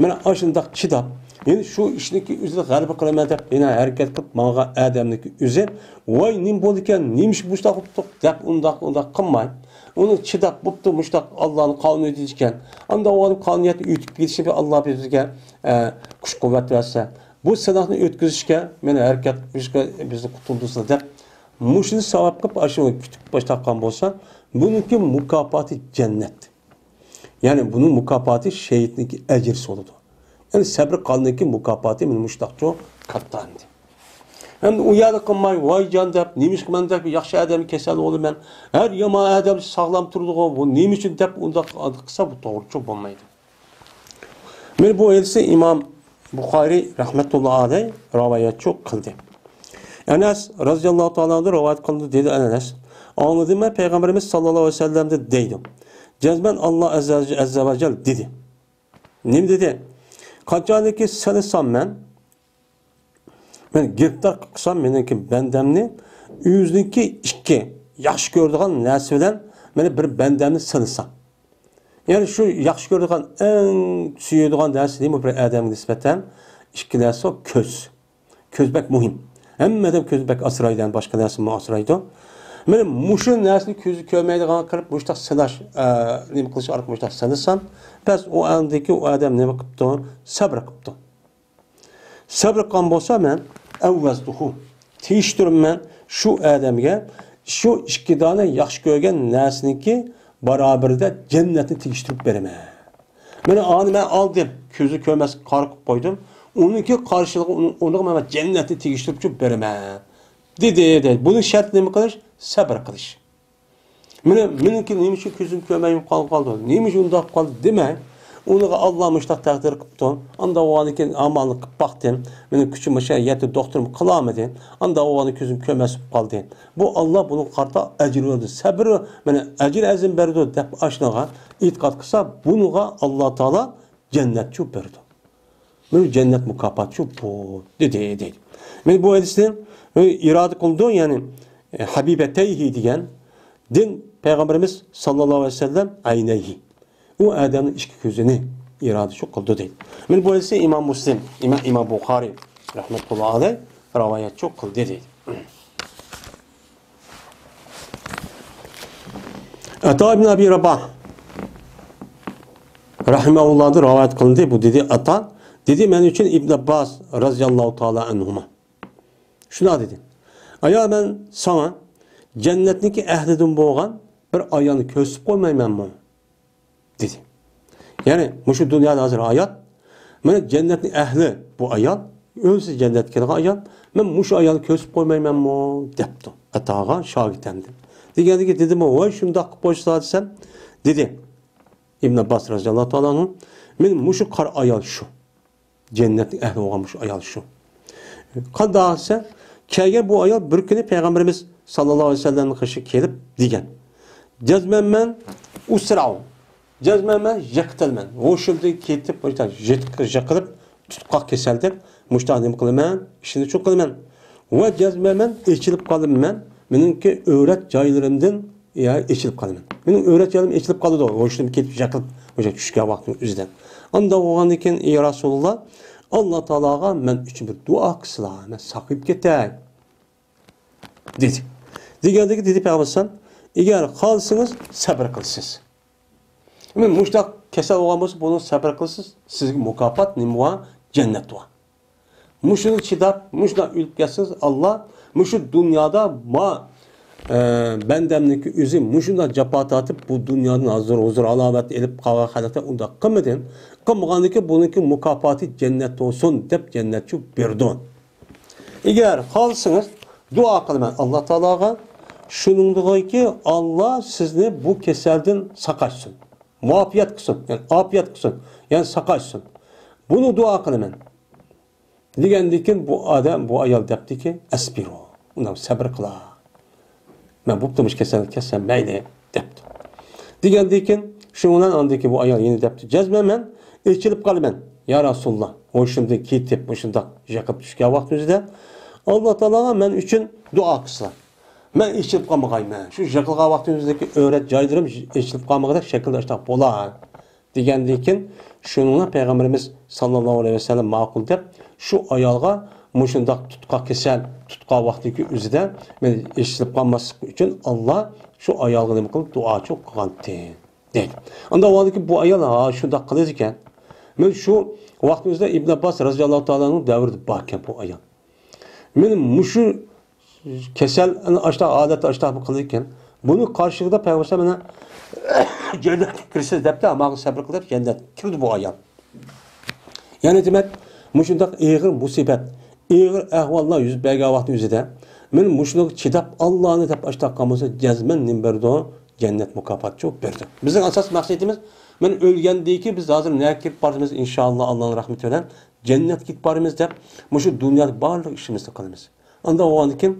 مانا ئاشۇنداق چىداپ، يەنە شۇ ئىشنىڭكى ئۆزىدە غەلىبە قىلىمەن دەپ يەنە ھەرىكەت قىلىپ ماڭغان ئادەمنىڭكى ئۆزى، ۋاي، نېمە بولدىكەن، نېمە ئىش مۇشۇنداق بوپتۇ دەپ ئۇنداق، ئۇنداق قىلماي، ئۇنى چىداپ، بوپتۇ، مۇشۇنداق ئاللانىڭ قانۇنى دېيىشكەن، ئانداق بولۇپ قانۇنىيەتنى ئۆتۈپ كېتىشى بىلەن ئاللا بىزگە، ئە، كۈچ قۇۋۋەت بەرسە، بۇ سىناقنى ئۆتكۈزۈشكە مانا ھەرىكەت قىلىشقا بىزنى قۇتۇلدۇرسىلا دەپ، مۇشۇنى ساۋاب قىلىپ، ئاشۇ كۈتۈپ باش تارتقان بولسا، بۇنىڭكى مۇكاپاتى جەننەت. يەنى بۇنىڭ مۇكاپاتى شېھىتنىڭكى ئەجرىسى بولىدۇ. يەنى سەبرى قىلغاننىڭكى مۇكاپاتى مانا مۇشۇنداقچۇ كاتتا ئەمدى. ئەمدى ئۇ يەردە قىلماي، ۋاي جان دەپ، نېمە ئىش قىلىمەن دەپ، ياخشى ئادەم كېسەل بولىمەن، ھەر يامان ئادەم ساغلام تۇرىدىغۇ، بۇ نېمە ئۈچۈن دەپ ئۇنداق قىلسا، بۇ توغرىچۇ بولمايدۇ. مانا بۇ ھەدىسنى ئىمام بۇخارىي رەھمەتۇللا ئەلەيھ رىۋايەتچۇ قىلدى. ئەنەس رازىياللاھۇ تائالا ئەنھۇ رىۋايەت قىلدى، دېدى ئەنەس، ئاڭلىدىم مەن پەيغەمبىرىمىز ساللاللاھۇ ئەلەيھى ۋەسەللەمدىن دەيدۇ، جەزمەن ئاللا ئەززە، ئەززە ۋە جەل دېدى. نېمە دېدى؟ قاچانكى سىنىسام مەن، مەن گىرىپتار قىلسام مېنىڭكى بەندەمنى، ئۆزىنىڭكى ئىككى ياخشى كۆرىدىغان نەرسە بىلەن مانا بىر بەندەمنى سىنىسام. يەنى شۇ ياخشى كۆرىدىغان، ئەڭ سۆيىدىغان نەرسە نېمە بىر ئادەمگە نىسبەتەن؟ ئىككى نەرسە، كۆز. كۆز بەك مۇھىم. ھەممە ئادەم كۆزىنى بەك ئاسرايدۇ، باشقا نەرسىمۇ ئاسرايدۇ. مانا مۇشۇ نەرسىنى كۆزى كۆرمەيدىغان قىلىپ مۇشۇنداق سىناش، ئە، نېمە قىلىش ئارقىلىق مۇشۇنداق سىنىسام، بەس ئۇ ئاندىكى ئۇ ئادەم نېمە قىپتۇ؟ سەبرى قىپتۇ. سەۋر قىلغان بولسا مەن، ئەۋۋەزتۇھۇ، تېگىشتۈرىمەن شۇ ئادەمگە شۇ ئىككى دانە ياخشى كۆرگەن نەرسىنىڭكى باراۋىرىدە جەننەتنى تېگىشتۈرۈپ بېرىمەن. مانا ئانى مەن ئالدىم، كۆزى كۆرمەس قارا قىلىپ قويدۇم. ئۇنىڭكى قارشىلىقى، ئۇنىڭ ئورنىغا مەن جەننەتنى تېگىشتۈرۈپ بېرىمەن، دېدى، دېدى. بۇنىڭ شەرتى نېمە قىلىش؟ سەۋر قىلىش. مانا مېنىڭكى نېمە ئۈچۈن كۆزۈم كۆرمەي قالدى، نېمە ئۈچۈن ئۇنداق قالدى دېمەي، ئۇنىڭغا ئاللا مۇشۇنداق تەقدىر قىپتۇ. ئانداق بولغاندىن كېيىن ئامالنى قىلىپ باقتىم. مېنىڭ كۈچۈم مۇشۇ يەتتە، دوختۇرمۇ قىلالمىدى. ئانداق بولغاندىن كۆزۈم كۆرمەس بولۇپ قالدى. بۇ ئاللا بۇنىڭغا قارىتا ئەجىر بېرىدۇ. سەبر، مانا ئەجىر ئەزىم بېرىدۇ دەپ ئاشۇنىڭغا ئېتىقاد قىلسا، بۇنىڭغا ئاللا تائالا جەننەتچۇ بېرىدۇ. مانا جەننەت مۇكاپاتى شۇ بۇ، دېدى، دەيدۇ. مانا بۇ ھەدىستىن ئىرادە قىلىدۇ، يەنى، ئە، ھەبىبەتەيھى دېگەن دىن پەيغەمبىرىمىز ساللاللاھۇ ئەلەيھى ۋەسەللەم ئەينەيھى. ئۇ ئادەمنىڭ ئىككى كۆزىنى ئىرادە شۇ قىلىدۇ، دەيدۇ. مانا بۇ ھەدىسنى ئىمام مۇسلىم، ئىمام، ئىمام بۇخارىي رەھمەتۇللاھى ئەلەيھ رىۋايەت شۇ قىلدى، دەيدۇ. ئەتا ئىبن ئەبى راباھ رەھىمەھۇللاھدىن رىۋايەت قىلىندى. بۇ دېدى، ئەتا دېدى، مەن ئۈچۈن ئىبن ئابباس رازىياللاھۇ تائالا ئەنھۇما شۇنداق دېدى، ئايا، مەن ساڭا جەننەتنىڭكى ئەھلىدىن بولغان بىر ئايالنى كۆرسىتىپ قويمايمەنمۇ؟ دېدى. يەنى مۇشۇ دۇنيادا ھازىر ھايات، مانا جەننەتنىڭ ئەھلى بۇ ئايال، ئۆلسە جەننەتكە كىرىدىغان ئايال، مەن مۇشۇ ئايالنى كۆرسىتىپ قويمايمەنمۇ؟ دەپتۇ ئاتاغا شاگىرت ئەمدى. دېگەندىكى دېدىمۇ، ۋاي شۇنداق قىلىپ قويسا دېسەم، دېدى ئىبن ئابباس رازىياللاھۇ تائالا ئەنھۇ، مېنىڭ مۇشۇ قارا ئايال شۇ. جەننەتنىڭ ئەھلى بولغان مۇشۇ ئايال شۇ. قانداق دېسە، كەلگەن بۇ ئايال بىر كۈنى پەيغەمبىرىمىز ساللاللاھۇ ئەلەيھى ۋەسەللەمنىڭ قېشىغا كېلىپ دېگەن، جەزمەن مەن ئۇسرەئۇ، جەزمەن مەن يىقىتىلىمەن، ھوشۇمدىن كېتىپ، يىقىلىپ، تۇتقاق كېسەلدىن مۇشۇنداق نېمە قىلىمەن، ئىشنى شۇ قىلىمەن. ۋە جەزمەن مەن ئېچىلىپ قالىمەن، مېنىڭكى ئۆرەت جايلىرىمدىن، يا، ئېچىلىپ قالىمەن. مېنىڭ ئۆرەت جايلىرىم ئېچىلىپ قالىدۇ، ھوشۇمدىن كېتىپ يىقىلىپ، ئوشۇ چۈشكەن ۋاقتىم ئۆزىدە. ئاندا بولغاندىن كېيىن، ئى رەسۇلۇللا، ئاللا تائالاغا مەن ئۈچۈن بىر دۇئا قىلسىلا، مەن ساقىيىپ كېتەي، دېدى. دېگەندىكى دېدى پەيغەمبەر ئەلەيھىسسالام، ئەگەر خالىسىڭىز سەبىر قىلىسىز. مۇشۇنداق كېسەل بولغان بولسا، بۇنى سەبىر قىلىسىز، سىزگە مۇكاپات نېمە بار؟ جەننەت بار. مۇشۇنى چىداپ، مۇشۇنداق ئۆلۈپ كەتسىڭىز، ئاللا مۇشۇ دۇنيادا ما، ئە، بەندەمنىڭكى ئۆزى مۇشۇنداق جاپا تارتىپ، بۇ دۇنيادىن ھازىر ھۇزۇر ھالاۋەتنى ئېلىپ قالغان خەلقتە ئۇنداق قىلمىدىن، قىلمىغاندىكى بۇنىڭكى مۇكاپاتى جەننەت بولسۇن دەپ جەننەتچۇ بېرىدۇ. ئەگەر خالىسىڭىز، دۇئا قىلىمەن ئاللا تائالاغا، شۇنىڭدىكى ئاللا سىزنى بۇ كېسەلدىن ساقاشسۇن، مۇئاپىيەت قىلسۇن، يەنى ئاپىيەت قىلسۇن، يەنى ساقاشسۇن. بۇنى دۇئا قىلىمەن. دېگەندىن كېيىن بۇ ئادەم، بۇ ئايال دەپتىكى، ئەسبىرۇ، ئۇنداق سەبرى قىلا. مەن بوپتۇ مۇشۇ كېسەل، كەتسەم مەيلى، دەپتۇ. دېگەندىن كېيىن، شۇنىڭ بىلەن ئاندىن كېيىن بۇ ئايال يەنە دەپتۇ، جەزمەن مەن ئېچىلىپ قالىمەن، يا رەسۇلۇللا، ھوشۇمدىن كېتىپ، مۇشۇنداق يىقىپ چۈشكەن ۋاقتىمىزدا، ئاللا تائالاغا مەن ئۈچۈن دۇئا قىلسىلا. مەن ئېچىلىپ قالمىغايمەن. شۇ يىقىلغان ۋاقتىمىزدىكى ئۆرەت جايلىرىم ئېچىلىپ قالمىغۇدەك شەكىلدە ئاشۇنداق بولا. دېگەندىن كېيىن، شۇنىڭغا پەيغەمبىرىمىز ساللاللاھۇ ئەلەيھى ۋەسەللەم ماقۇل دەپ، شۇ ئايالغا مۇشۇنداق تۇتقاق كېسەل، تۇتقاق ۋاقتىدىكى ئۆزىدە مەن ئېچىلىپ قالماسلىق ئۈچۈن ئاللا شۇ ئايالغا نېمە قىلىپ دۇئاچۇ قىلغانتى، دەيدۇ. ئاندا ۋاقىتتىكى بۇ ئايال، ھا، شۇنداق قىلىدىكەن. مەن شۇ ۋاقىتنىڭ ئۆزىدە ئىبن ئابباس رازىياللاھۇ تائالا ئەنھۇ دەۋرىدە باركەن بۇ ئايال. مېنى مۇشۇ كېسەل، ئاشۇنداق ھالەتتە ئاشۇنداق قىلىدىكەن. بۇنى قارشىلىقىدا پەيغەمبەر مانا جەننەتكە كىرىسىز دەپتۇ، ماڭا سەبر قىل دەپ جەننەتكە كىردى بۇ ئايال. يەنى دېمەك، مۇشۇنداق ئېغىر مۇسىبەت، ئېغىر ئەھۋاللار يۈز بەرگەن ۋاقىتنىڭ ئۆزىدە، مەن مۇشۇنىڭغا چىداپ، ئاللانى دەپ ئاشۇنداق قالمىسا، جەزمەن نېمە بېرىدۇ؟ جەننەت مۇكاپاتى چوپ بېرىدۇ. بىزنىڭ ئاساسىي مەقسىتىمىز، مەن ئۆلگەندىن كېيىن بىز ھازىر نەگە كېتىپ بارىمىز؟ ئىنشائاللا، ئاللانىڭ رەھمىتى بىلەن جەننەتكە كېتىپ بارىمىز دەپ، مۇشۇ دۇنيادا بارلىق ئىشىمىزنى قىلىمىز. ئاندىن بولغاندىن كېيىن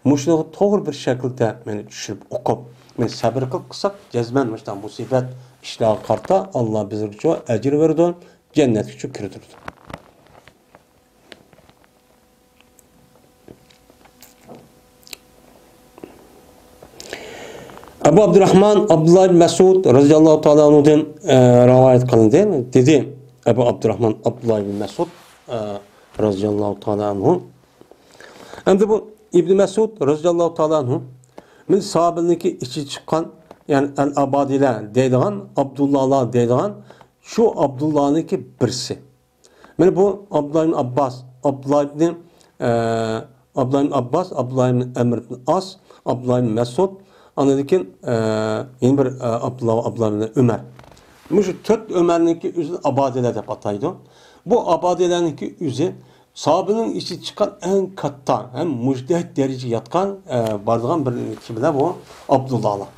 مۇشۇنىڭغا توغرا بىر شەكىلدە مېنى چۈشۈرۈپ ئوقۇپ، مېنى سەبرى قىلىپ قىلساق، جەزمەن مۇشۇنداق مۇسىبەت ئىشلارغا قارىتا ئاللا بىزگىچۇ ئەجىر بېرىدۇ، جەننەتكىچۇ كىردۈرىدۇ. ئەبۇ ئابدۇراخمان ئابدۇللا ئىبن مەسئۇد رازىياللاھۇ تائالا ئەنھۇدىن، ئە، رىۋايەت قىلىندى. دېدى ئەبۇ ئابدۇراخمان ئابدۇللا ئىبن مەسئۇد، ئە، رازىياللاھۇ تائالا ئەنھۇ. ئەمدى بۇ ئىبن مەسئۇد رازىياللاھۇ تائالا ئەنھۇ، مەن ساھابىلىرنىڭكى ئىچى چىققان، يەنى ئەل ئابادىلە دەيدىغان، ئابدۇللالار دەيدىغان شۇ ئابدۇللانىڭكى بىرسى. مانا بۇ ئابدۇللا ئىبن ئابباس، ئابدۇللا ئىبن، ئە، ئابدۇللا ئىبن ئابباس، ئابدۇللا ئىبن ئەمر ئىبن ئاس، ئابدۇللا ئىبن مەسئۇد، ئاندىن كېيىن، ئە، يەنە بىر، ئە، ئابدۇللا، ئابدۇللا ئىبن ئۆمەر. مۇشۇ تۆت ئۆمەرنىڭكى ئۆزىنى ئابادىلە دەپ ئاتايدۇ. بۇ ئابادىلەنىڭكى ئۆزى ساھابىنىڭ ئىچىدىن چىققان ئەڭ كاتتا ھەم مۇجتەھىد دەرىجىگە ياتقان، ئە، بارىدىغان بىر كىملەر بۇ؟ ئابدۇللالار.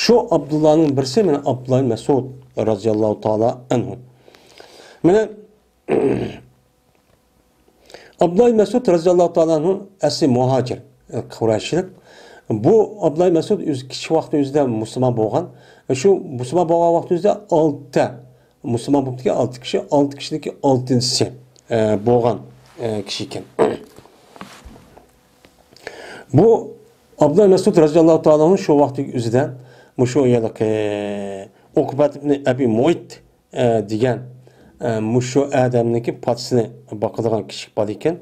شۇ ئابدۇللانىڭ بىرسى مانا ئابدۇللا ئىبن مەسئۇد رازىياللاھۇ تائالا ئەنھۇ. مانا ئابدۇللا ئىبن مەسئۇد رازىياللاھۇ تائالا ئەنھۇ ئەسلى مۇھاجىر، قۇرەيشلىك. بۇ ئابدۇللا ئىبن مەسئۇد ئۆزى كىچىك ۋاقتى ئۆزىدە مۇسۇلمان بولغان. شۇ مۇسۇلمان بولغان ۋاقتى ئۆزىدە ئالتە مۇسۇلمان بولۇپتىكەن، ئالتە كىشى، ئالتە كىشىدىكى ئالتىنچىسى، ئە، بولغان، ئە، كىشى ئىكەن. بۇ ئابدۇللا ئىبن مەسئۇد رازىياللاھۇ تائالا ئەنھۇ شۇ ۋاقتى ئۆزىدە مۇشۇ يەردىكى ئوقبەت ئىبن ئەبى مۇئەيت ئە، دېگەن، ئە، مۇشۇ ئادەمنىڭكى پادىسىنى باقىدىغان كىشى بار ئىكەن.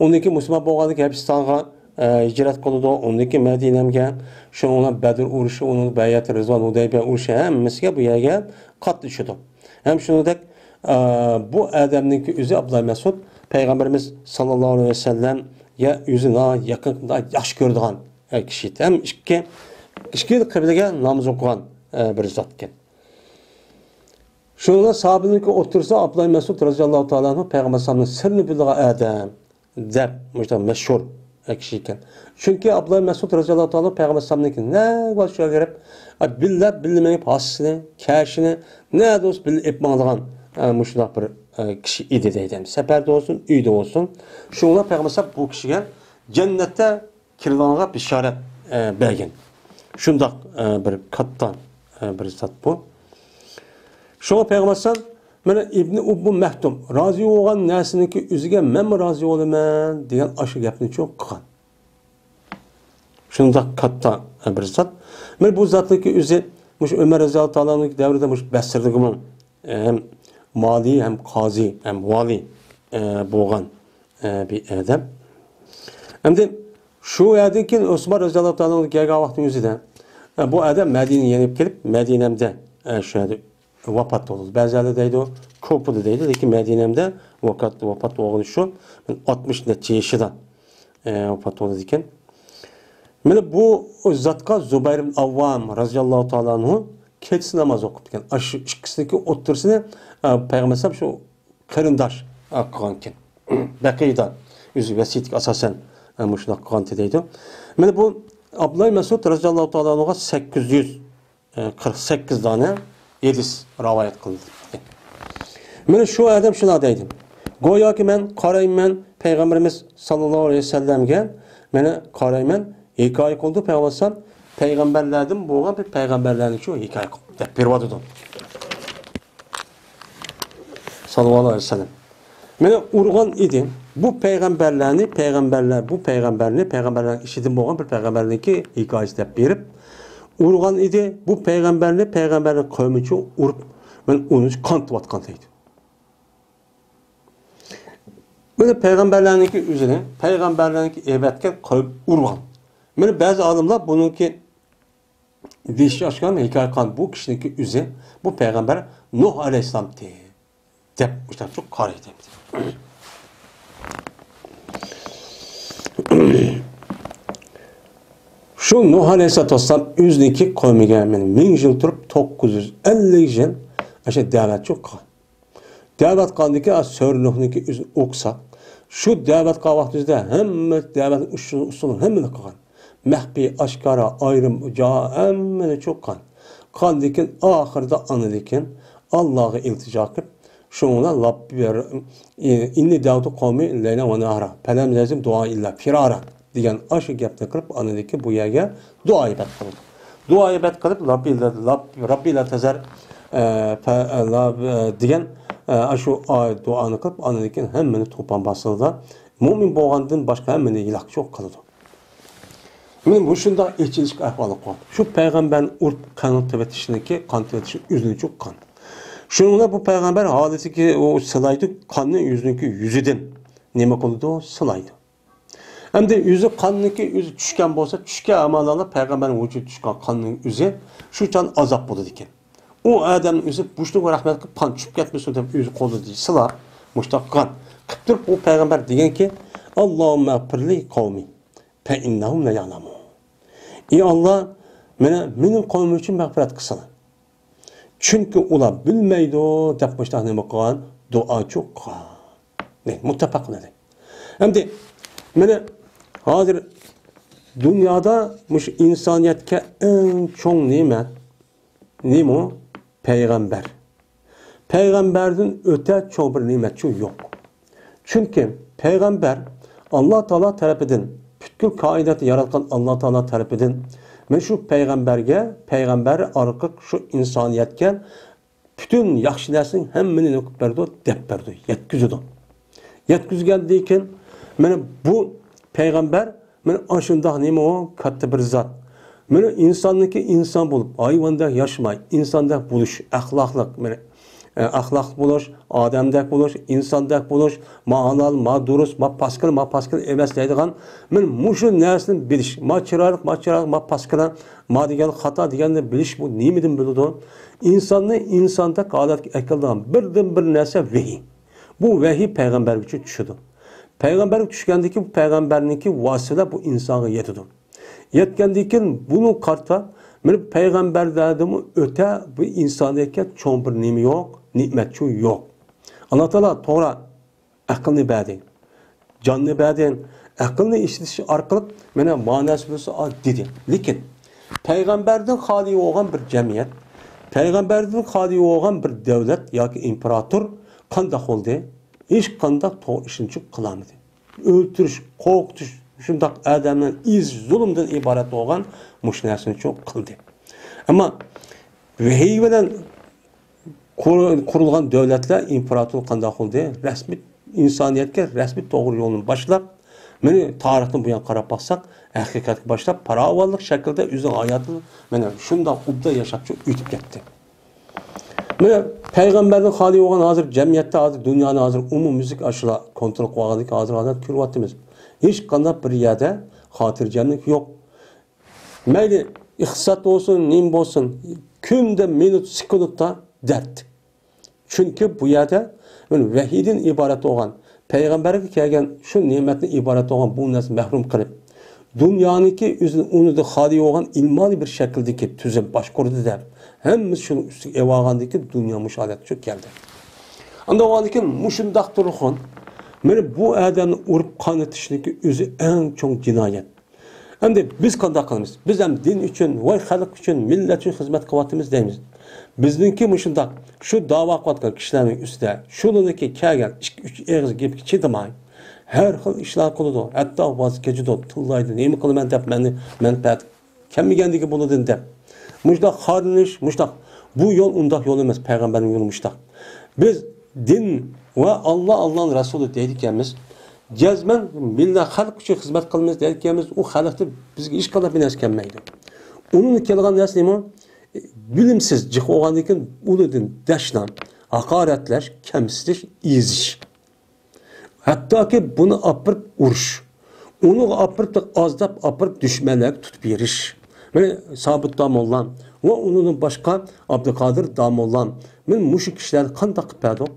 ئۇنىڭكى مۇسۇلمان بولغاندىكى ھەبىستانغا، ئە، ھىجرەت قىلىدۇ. ئۇنىڭكى مەدىنەمگە، شۇنىڭ بىلەن بەدر ئۇرۇشى، ئۇنىڭ بەيئەت رىزۋان، ھۇدەيبىيە ئۇرۇشى ھەممىسىگە بۇ يەرگە قاتنىشىدۇ. ھەم شۇنىڭدەك، ئە، بۇ ئادەمنىڭكى ئۆزى ئابدۇللا مەسئۇد پەيغەمبىرىمىز ساللاللاھۇ ئەلەيھى ۋەسەللەمگە ئۆزى ناھايىتى يېقىن، ناھايىتى ياخشى كۆرىدىغان، ئە، كىشى ئىدى. ھەم ئىككى، ئىككى قىبلىگە ناماز ئوقۇغان، ئە، بىر زات ئىكەن. شۇنىڭ بىلەن ساھابىنىڭكى ئوتتۇرىسىدا ئابدۇللا مەسئۇد رازىياللاھۇ تائالا ئەنھۇ پەيغەمبەر ئەلەيھىسسالامنىڭ سىرىنى بىلىدىغان ئادەم دەپ مۇشۇنداق مەشھۇر كىشى ئىكەن. چۈنكى ئابدۇللا مەسئۇد رازىياللاھۇ تائالا پەيغەمبەر ئەلەيھىسسالامنىڭكى نەگە بارسا شۇ يەرگە بېرىپ، بىللە، بىللە مېڭىپ ھاسىسىنى، كەشىنى نەدە بولسا بىللە ئېلىپ ماڭىدىغان، ئە، مۇشۇنداق بىر، ئە، كىشى ئىدى دەيدۇ. سەپەردە بولسۇن، ئۆيدە بولسۇن. شۇڭا پەيغەمبەر ئەلەيھىسسالام بۇ كىشىگە جەننەتتە كىرىدىغانغا بېشارەت، ئە، بەرگەن. شۇنداق، ئە، بىر كاتتا، ئە، بىر زات بۇ. شۇڭا پەيغەمبەر ئەلەيھىسسالام مانا ئىبنى ئۇممۇ مەكتۇم رازى بولغان نەرسىنىڭكى ئۆزىگە مەنمۇ رازى بولىمەن دېگەن ئاشۇ گەپنىچۇ قىلغان. شۇنداق كاتتا بىر زات. مانا بۇ زاتنىڭكى ئۆزى مۇشۇ ئۆمەر رەزىياللاھۇ تائالا ئەنھۇ دەۋرىدە مۇشۇ بەسرىدىمۇ ھەم مالىي، ھەم قازى، ھەم ۋالىي، ئە، بولغان، ئە، بىر ئادەم. ئەمدى شۇ يەردىن كېيىن ئوسمان رەزىياللاھۇ تائالا ئەنھۇ كەلگەن ۋاقىتنىڭ ئۆزىدە، ئە، بۇ ئادەم مەدىنىگە يېنىپ كېلىپ، مەدىنەمدە، ئە، شۇ يەردە ۋاپات بولىدۇ. بەزىلەر دەيدۇ، كوپىدا دەيدۇ، لېكىن مەدىنەمدە ۋاپات، ۋاپات بولغىنى شۇ، ئاتمىش نەچچە يېشىدا، ئە، ۋاپات بولىدىكەن. مانا بۇ زاتقا زۇبەير ئىبن ئاۋۋام رەزىياللاھۇ تائالا ئەنھۇ كېچىسى ناماز ئوقۇپتىكەن. ئاشۇ ئىككىسىنىڭكى ئوتتۇرىسىنى، ئە، پەيغەمبەر ئەلەيھىسسالام شۇ قېرىنداش، ئە، قىلغانكەن. بەقىيدا ئۆزى ۋەسىيىتىگە ئاساسەن، ئە، مۇشۇنداق قىلغانتى دەيدۇ. مانا بۇ ئابدۇللا مەسئۇد رەزىياللاھۇ تائالا ئەنھۇغا سەككىز يۈز قىرىق سەككىز دانە ھەدىس راۋايەت قىلىندى. مانا شۇ ئادەم شۇنداق دەيدۇ. گوياكى مەن قارايمەن پەيغەمبىرىمىز ساللاللاھۇ ئەلەيھى ۋەسەللەمگە، مانا قارايمەن، ھېكايە قىلدى پەيغەمبەر ئەلەيھىسسالام، پەيغەمبەرلەردىن بولغان بىر پەيغەمبەرلەرنى شۇ ھېكايە قىلدى دەپ بېرىۋاتىدۇ. ساللاللاھۇ ئەلەيھى ۋەسەللەم. مانا ئۇرغان ئىدى. بۇ پەيغەمبەرلەرنى، پەيغەمبەرلەر، بۇ پەيغەمبەرنى، پەيغەمبەرلەرنىڭ ئىچىدىن بولغان بىر پەيغەمبەرنىڭكى ھېكايىسى دەپ بېرىپ، ئۇرغان ئىدى. بۇ پەيغەمبەرنى، پەيغەمبەرنىڭ قەۋمىچۇ ئۇرۇپ، مانا ئۇنى قانىتىۋاتقان دەيدۇ. مانا پەيغەمبەرلەرنىڭكى ئۆزىنى، پەيغەمبەرلەرنىڭكى ئەۋەتكەن قەۋم ئۇرغان. مانا بەزى ئالىملار بۇنىڭكى دېيىشى ئاشكارا ھېكايە قىلغان بۇ كىشىنىڭكى ئۆزى، بۇ پەيغەمبەر نۇھ ئەلەيھىسسالامتى دەپ مۇشۇنداق قارايدۇ. شۇ نۇھ ئەلەيھىسسالاتۇ ۋەسسالام ئۆزىنىڭكى قەۋمىگە مىڭ يىل تۇرۇپ، توققۇز يۈز ئەللىك يىل ئاشۇ دەۋەتچى قىلغان. دەۋەت قىلغاندىكىن، سۆرە نۇھنىڭكى ئۆزىنى ئوقۇساق، شۇ دەۋەت قىلغان ۋاقتىمىزدا ھەممە دەۋەت ئۇسۇلىنى ھەممىنى قىلغان. مەخپىي، ئاشكارا، ئايرىم، جا، ھەممىنى چوققان. قاندىكىن ئاخىرىدا ئانىدىكىن ئاللاغا ئىلتىجا قىلىپ، شۇڭلا لاپ، ئىننى دەۋتۇ قومى لەيلەن ۋە ناھارا، پەلەم يەزىدھۇم دۇئائى ئىللا فىرارا دېگەن ئاشۇ گەپنى قىلىپ، ئانىدىكى بۇ يەرگە دۇئا ئىبادەت قىلىدۇ. دۇئا ئىبادەت قىلىپ، رەببى لا، رەببى لا تەزەر، ئە، پە-، ئە، لا، ئە، دېگەن، ئە، ئاشۇ ئايەت دۇئانى قىلىپ، ئانىدىكىن ھەممىنى توپان باستىلا. مۇئمىن بولغاندىن باشقا ھەممىنى ھېلاك چوق قىلىدۇ. مانا مۇشۇنداق ئېچىنىشلىق ئەھۋالغا قويۇپ، شۇ پەيغەمبەرنى ئۇرۇپ قان تېۋىتىشنىكى، قان تېۋىتىش ئۆزىنى چوققان. شۇنىڭ بىلەن بۇ پەيغەمبەر ھالىتىگە ئۇ سىلايدۇ، قاننى يۈزىنىڭكى يۈزىدىن نېمە قىلىدۇ؟ سىلايدۇ. ئەمدى ئۆزى قاننىكى ئۆزى چۈشكەن بولسا، چۈشكەن ئاماللارلا پەيغەمبەرنىڭ ۋۇجۇدىغا چۈشكەن قاننىڭ ئۆزى شۇ چاغ ئازاب بولىدىكەن. ئۇ ئادەمنىڭ ئۆزى مۇشۇنىڭغا رەھمەت قىلىپ، قان چۈشۈپ كەتمىسۇن دەپ ئۆزى قولىدا سىلا، مۇشتاق قىلغان. قىپ تۇرۇپ ئۇ پەيغەمبەر دېگەنكى، ئاللاھۇممە ئەغفىرلى قەۋمى. فەئىننەھۇم لا يەئلەمۇن. ئى ئاللا، مانا مېنىڭ قەۋمىم ئۈچۈن مەغپىرەت قىلسىلا. چۈنكى ئۇلار بىلمەيدۇ، دەپ مۇشۇنداق نېمە قىلغان؟ دۇئاچۇ قىلغان. مۇتتەپەق ئەلەيھ. ئەمدى مانا ھازىر دۇنيادا مۇشۇ ئىنسانىيەتكە ئەڭ چوڭ نېمە؟ نېمە ئۇ؟ پەيغەمبەر. پەيغەمبەردىن ئۆتە چوڭ بىر نېمەتچۇ يوق. چۈنكى پەيغەمبەر ئاللا تائالا تەرىپىدىن، پۈتكۈل كائىناتنى ياراتقان ئاللا تائالا تەرىپىدىن مانا شۇ پەيغەمبەرگە، پەيغەمبەر ئارقىلىق شۇ ئىنسانىيەتكە پۈتۈن ياخشى نەرسىنىڭ ھەممىنى نېمە قىلىپ بەردى؟ دەپ بەردى، يەتكۈزىدۇ. يەتكۈزگەندىن كېيىن مانا بۇ پەيغەمبەر مانا ئاشۇنداق نېمە ئۇ؟ كاتتا بىر زات. مانا ئىنساننىڭكى ئىنسان بولۇپ، ھايۋاندەك ياشىماي، ئىنساندەك بولۇش، ئەخلاقلىق، مانا، ئە، ئەخلاقلىق بولۇش، ئادەمدەك بولۇش، ئىنساندەك بولۇش، ما ھالال، ما دۇرۇس، ما پاسكىنا، ما پاسكىنا ئەمەس دەيدىغان، مانا مۇشۇ نەرسىنى بىلىش، ما چىرايلىق، ما چىرايلىق، ما پاسكىنا، ما دېگەن خاتا دېگەننى بىلىش، بۇ نېمىدىن بىلىدۇ؟ ئىنساننى ئىنساندەك ھالەتكە ئەكېلىدىغان بىردىنبىر نەرسە ۋەھىي. بۇ ۋەھىي پەيغەمبەرگە چۈشىدۇ. پەيغەمبەرگە چۈشكەندىكى پەيغەمبەرنىڭكى ۋاسىتە بىلەن بۇ ئىنسانغا يېتىدۇ. يەتكەندىن كېيىن بۇنى قارىتا، مانا پەيغەمبەرلەردىنمۇ ئۆتە بۇ ئىنسانىيەتكە چوڭ بىر نېمە يوق، نېمەتچۇ يوق. ئاللا تائالا توغرا ئەقىلنى بەردى، جاننى بەردى. ئەقىلنى ئىشلىتىش ئارقىلىق مانا مەنىسى بولسا دېدى. لېكىن پەيغەمبەردىن خالىي بولغان بىر جەمئىيەت، پەيغەمبەردىن خالىي بولغان بىر دۆلەت ياكى ئىمپېراتور قانداق بولدى؟ ھېچقانداق توغرا ئىشنى قىلالمىدى. ئۆلتۈرۈش، قورقۇتۇش، شۇنداق ئادەمنى ئېزىش، زۇلۇمدىن ئىبارەت بولغان مۇشۇ نەرسىنى قىلدى. ئەمما ۋەھىي بىلەن قۇر-، قۇرۇلغان دۆلەتلەر ئىمپېراتور قانداق بولدى؟ رەسمىي ئىنسانىيەتكە رەسمىي توغرا يولنى باشلاپ، مانا تارىختىن بۇيان قاراپ باقساق، ھەقىقەتكە باشلاپ پاراۋانلىق شەكىلدە ئۆزىنىڭ ھاياتىنى مانا شۇنداق ئوبدان ياشاپچۇ ئۆتۈپ كەتتى. مانا پەيغەمبەرنىڭ خالىي بولغان ھازىر جەمئىيەتتە، ھازىر دۇنيانى ھازىر ئومۇميۈزلۈك ئاشۇلار كونترول قىلىۋالغاندىكىن ھازىر ئادەم كۆرۈۋاتىمىز. ھېچقانداق بىر يەردە خاتىرجەملىك يوق. مەيلى ئىقتىساد بولسۇن، نېمە بولسۇن، كۈندە، مىنۇت، سېكۇنتتا دەرد. چۈنكى بۇ يەردە مانا ۋەھىيدىن ئىبارەت بولغان، پەيغەمبەرگە كەلگەن شۇ نېمەتتىن ئىبارەت بولغان بۇ نەرسە مەھرۇم قىلىپ، دۇنيانىڭكى ئۆزىنى ئۇنىڭدىن خالىي بولغان ئىلمانىي بىر شەكىلدىكى تۈزۈم باشقۇردى دەپ، ھەممىسى شۇنىڭ ئۈستىگە ئېلىۋالغاندىن كېيىن دۇنيا مۇشۇ ھالەتكە چۈشۈپ كەلدى. ئاندىن بولغاندىن كېيىن مۇشۇنداق تۇرغۇن، مانا بۇ ئادەمنى ئۇرۇپ قانىتىشنىڭكى ئۆزى ئەڭ چوڭ جىنايەت. ئەمدى بىز قانداق قىلىمىز؟ بىز ھەم دىن ئۈچۈن، ۋاي خەلق ئۈچۈن، مىللەت ئۈچۈن خىزمەت قىلىۋاتىمىز دەيمىز. بىزنىڭكى مۇشۇنداق، شۇ داۋا قىلىۋاتقان كىشىلەرنىڭ ئۈستىدە، شۇلىرىنىڭكى كەلگەن ئىككى، ئۈچ ئېغىز گېپىگە چىدىماي، ھەر خىل ئىشلار قىلىدۇ. ھەتتا ۋاز كېچىدۇ، تىللايدۇ، نېمە قىلىمەن دەپ مەننى مەنپەئەت كەلمىگەندىكى بولىدۇ دەپ. مۇشۇنداق خارلىنىش، مۇشۇنداق. بۇ يول ئۇنداق يول ئەمەس، پەيغەمبەرنىڭ يولى مۇشۇنداق. بىز دىن ۋە ئاللا، ئاللانىڭ رەسۇلى دەيدىكەنمىز. جەزمەن مىللەت خەلق ئۈچۈن خىزمەت قىلىمىز دەيدىكەنمىز. ئۇ خەلقتىن بىزگە ھېچقانداق بىر نەرسە كەلمەيدۇ. ئۇنىڭدىن كەلگەن نەرسە نېمە؟ بىلىمسىز جىق بولغاندىن كېيىن ئۇنىڭدىن دەشنا، ھاقارەتلەش، كەمسىتىش، ئېزىش. ھەتتاكى بۇنى ئاپىرىپ ئۇرۇش، ئۇنىڭغا ئاپىرىپ، ئازداپ ئاپىرىپ دۈشمەنلەرگە تۇتۇپ بېرىش. مانا سابىت داموللا ۋە ئۇنىڭدىن باشقا ئابدۇقادىر داموللا، مانا مۇشۇ كىشىلەرنى قانداق قىلىپ بەردۇق؟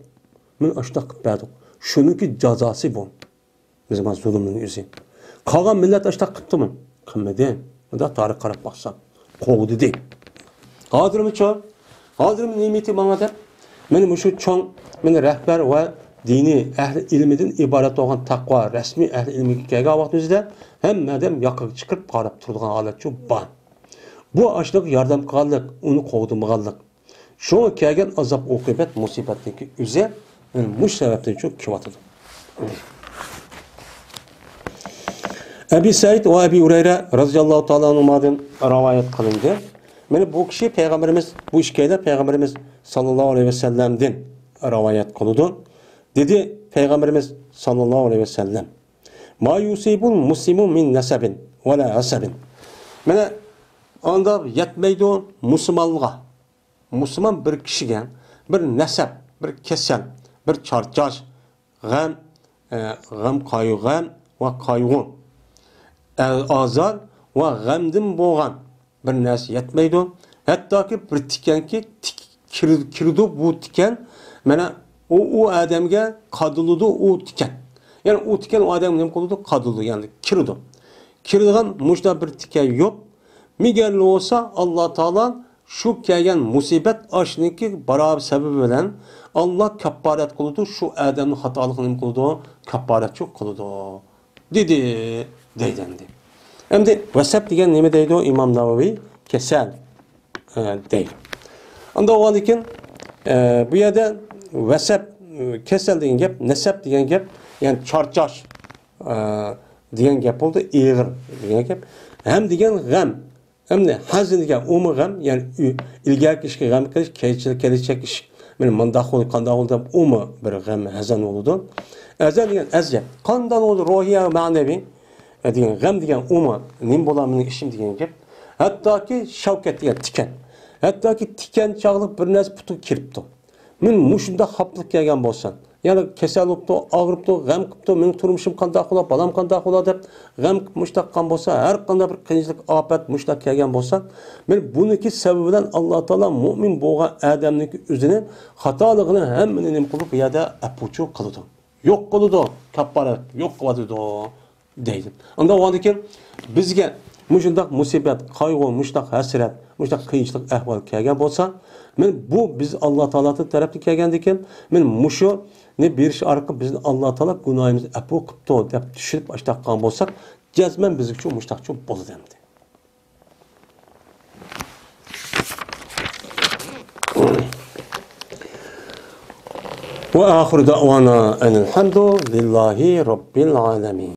مانا ئاشۇنداق قىلىپ بەردۇق. شۇنىڭكى جازاسى بۇ. بىز مانا زۇلۇمنىڭ ئۆزى. قالغان مىللەت ئاشۇنداق قىپتىمۇ؟ قىلمىدى. مۇنداق تارىخ قاراپ باقساق، قوغدىدى. ھازىرمۇچۇ؟ ھازىرمۇ نېمىتى ماڭا دەپ؟ مانا مۇشۇ چوڭ، مانا رەھبەر ۋە دىنىي ئەھلى ئىلمىدىن ئىبارەت بولغان تەقۋا رەسمىي ئەھلى ئىلمىگە كەلگەن ۋاقتىمىزدا ھەممە ئادەم ياقىغا چىقىرىپ قاراپ تۇرىدىغان ھالەتچۇ بار. بۇ ئاشۇنىڭغا ياردەم قىلغانلىق، ئۇنى قوغدىمىغانلىق. شۇڭا كەلگەن ئازاب-ئوقۇبەت، مۇسىبەتنىڭكى ئۆزى مۇشۇ سەۋەبتىن شۇ كېلىۋاتىدۇ. ئەبى سەئىد ۋە ئەبى ھۇرەيرە رەزىياللاھۇ تائالا ئەنھۇمادىن رىۋايەت قىلىندى. مانا بۇ كىشى پەيغەمبىرىمىز، بۇ ئىككىيلەن پەيغەمبىرىمىز ساللاللاھۇ ئەلەيھى ۋەسەللەمدىن رىۋايەت قىلىدۇ. دېدى پەيغەمبىرىمىز ساللاللاھۇ ئەلەيھى ۋەسەللەم، ما يۇسىبۇل مۇسلىمۇ مىن نەسەبىن ۋەلا ھەسەبىن. مانا ئاندا يەتمەيدۇ مۇسۇلمانغا. مۇسۇلمان بىر كىشىگە بىر نەسەب، بىر كېسەل، بىر چارچاش، غەم، ئە، غەم، قايغۇ، غەم ۋە قايغۇ، ئە، ئازار ۋە غەمدىن بولغان بىر نەرسە يەتمەيدۇ. ھەتتاكى بىر تىكەنكى تىك-، كىر-، كىرىدۇ بۇ تىكەن. مانا ئۇ، ئۇ ئادەمگە قادىلىدۇ ئۇ تىكەن. يەنى ئۇ تىكەن ئۇ ئادەمگە نېمە قىلىدۇ؟ قادىلىدۇ، يەنى كىرىدۇ. كىرىدىغان مۇشۇنداق بىر تىكەن يوق. مىگەرلا بولسا ئاللا تائالا شۇ كەلگەن مۇسىبەت ئاشنىڭكى بارابەر سەۋەبى بىلەن ئاللا كاپپارەت قىلىدۇ، شۇ ئادەمنىڭ خاتالىقىنى نېمە قىلىدۇ؟ كاپپارەتچۇ قىلىدۇ، دېدى، دەيدۇ ئەمدى. ئەمدى ۋەسەب دېگەن نېمە دەيدۇ ئىمام نەۋەۋى؟ كېسەل، ئە، دەيدۇ. ئاندىن بولغاندىكىن، ئە، بۇ يەردە ۋەسەب، ئە، كېسەل دېگەن گەپ، نەسەب دېگەن گەپ، يەنى چارچاش، ئە، دېگەن گەپ بولدى، ئېغىر دېگەن گەپ. غەم دېگەن غەم. ئەمدى ھەزىن دېگەن ئۇمۇ غەم، يەنى ئۈ-، ئىلگەرىكى ئىشقا غەم قىلىش، كەيچىل-، كېلەچەك ئىش، مانا مۇنداق بولدى، قانداق بولدى دەپ ئۇمۇ بىر غەم، ھەزەن بولىدۇ. ئەزەن دېگەن ئەزىيەت. قانداق بولدى روھىي ۋە مەنىۋى، ئە، دېگەن غەم دېگەن ئۇمۇ نېمە بولا مېنىڭ ئىشىم دېگەن گەپ. ھەتتاكى شەۋكەت دېگەن تىكەن. ھەتتاكى تىكەن چاغلىق بىر نەرسە پۇتىغا كىرىپتۇ. مەن مۇشۇنداق خاپىلىق كەلگەن بولسا، يەنى كېسەل بوپتۇ، ئاغرىپتۇ، غەم قىپتۇ، مېنىڭ تۇرمۇشۇم قانداق بولا، بالام قانداق بولا دەپ غەم قىپ مۇشۇنداق قىلغان بولسا، ھەر قانداق بىر قىيىنچىلىق، ئاپەت مۇشۇنداق كەلگەن بولسا، مەن بۇنىڭكى سەۋەبى بىلەن ئاللا تائالا مۇئمىن بولغان ئادەمنىڭكى ئۆزىنى، خاتالىقىنى ھەممىنى نېمە قىلىدۇ، بۇ يەردە ئەپۇچۇ قىلىدۇ. يوق قىلىدۇ، كاپپارەت يوق قىلىۋاتىدۇ. دەيدۇ. ئاندىن بولغاندىن كېيىن بىزگە مۇشۇنداق مۇسىبەت، قايغۇ، مۇشۇنداق ھەسرەت، مۇشۇنداق قىيىنچىلىق ئەھۋال كەلگەن بولسا، مەن بۇ بىز ئاللا تائالا تەرەپتىن كەلگەندىن كېيىن، مەن مۇشۇنى بېرىش ئارقىلىق بىزنى ئاللا تائالا گۇناھىمىزنى ئەپۇ قىپتۇ دەپ چۈشىنىپ ئاشتاق قىلغان بولساق، جەزمەن بىزگىچۇ مۇشتاقچۇ بولىدۇ ئەمدى. وآخر دعوانا أن الحمد لله رب العالمين.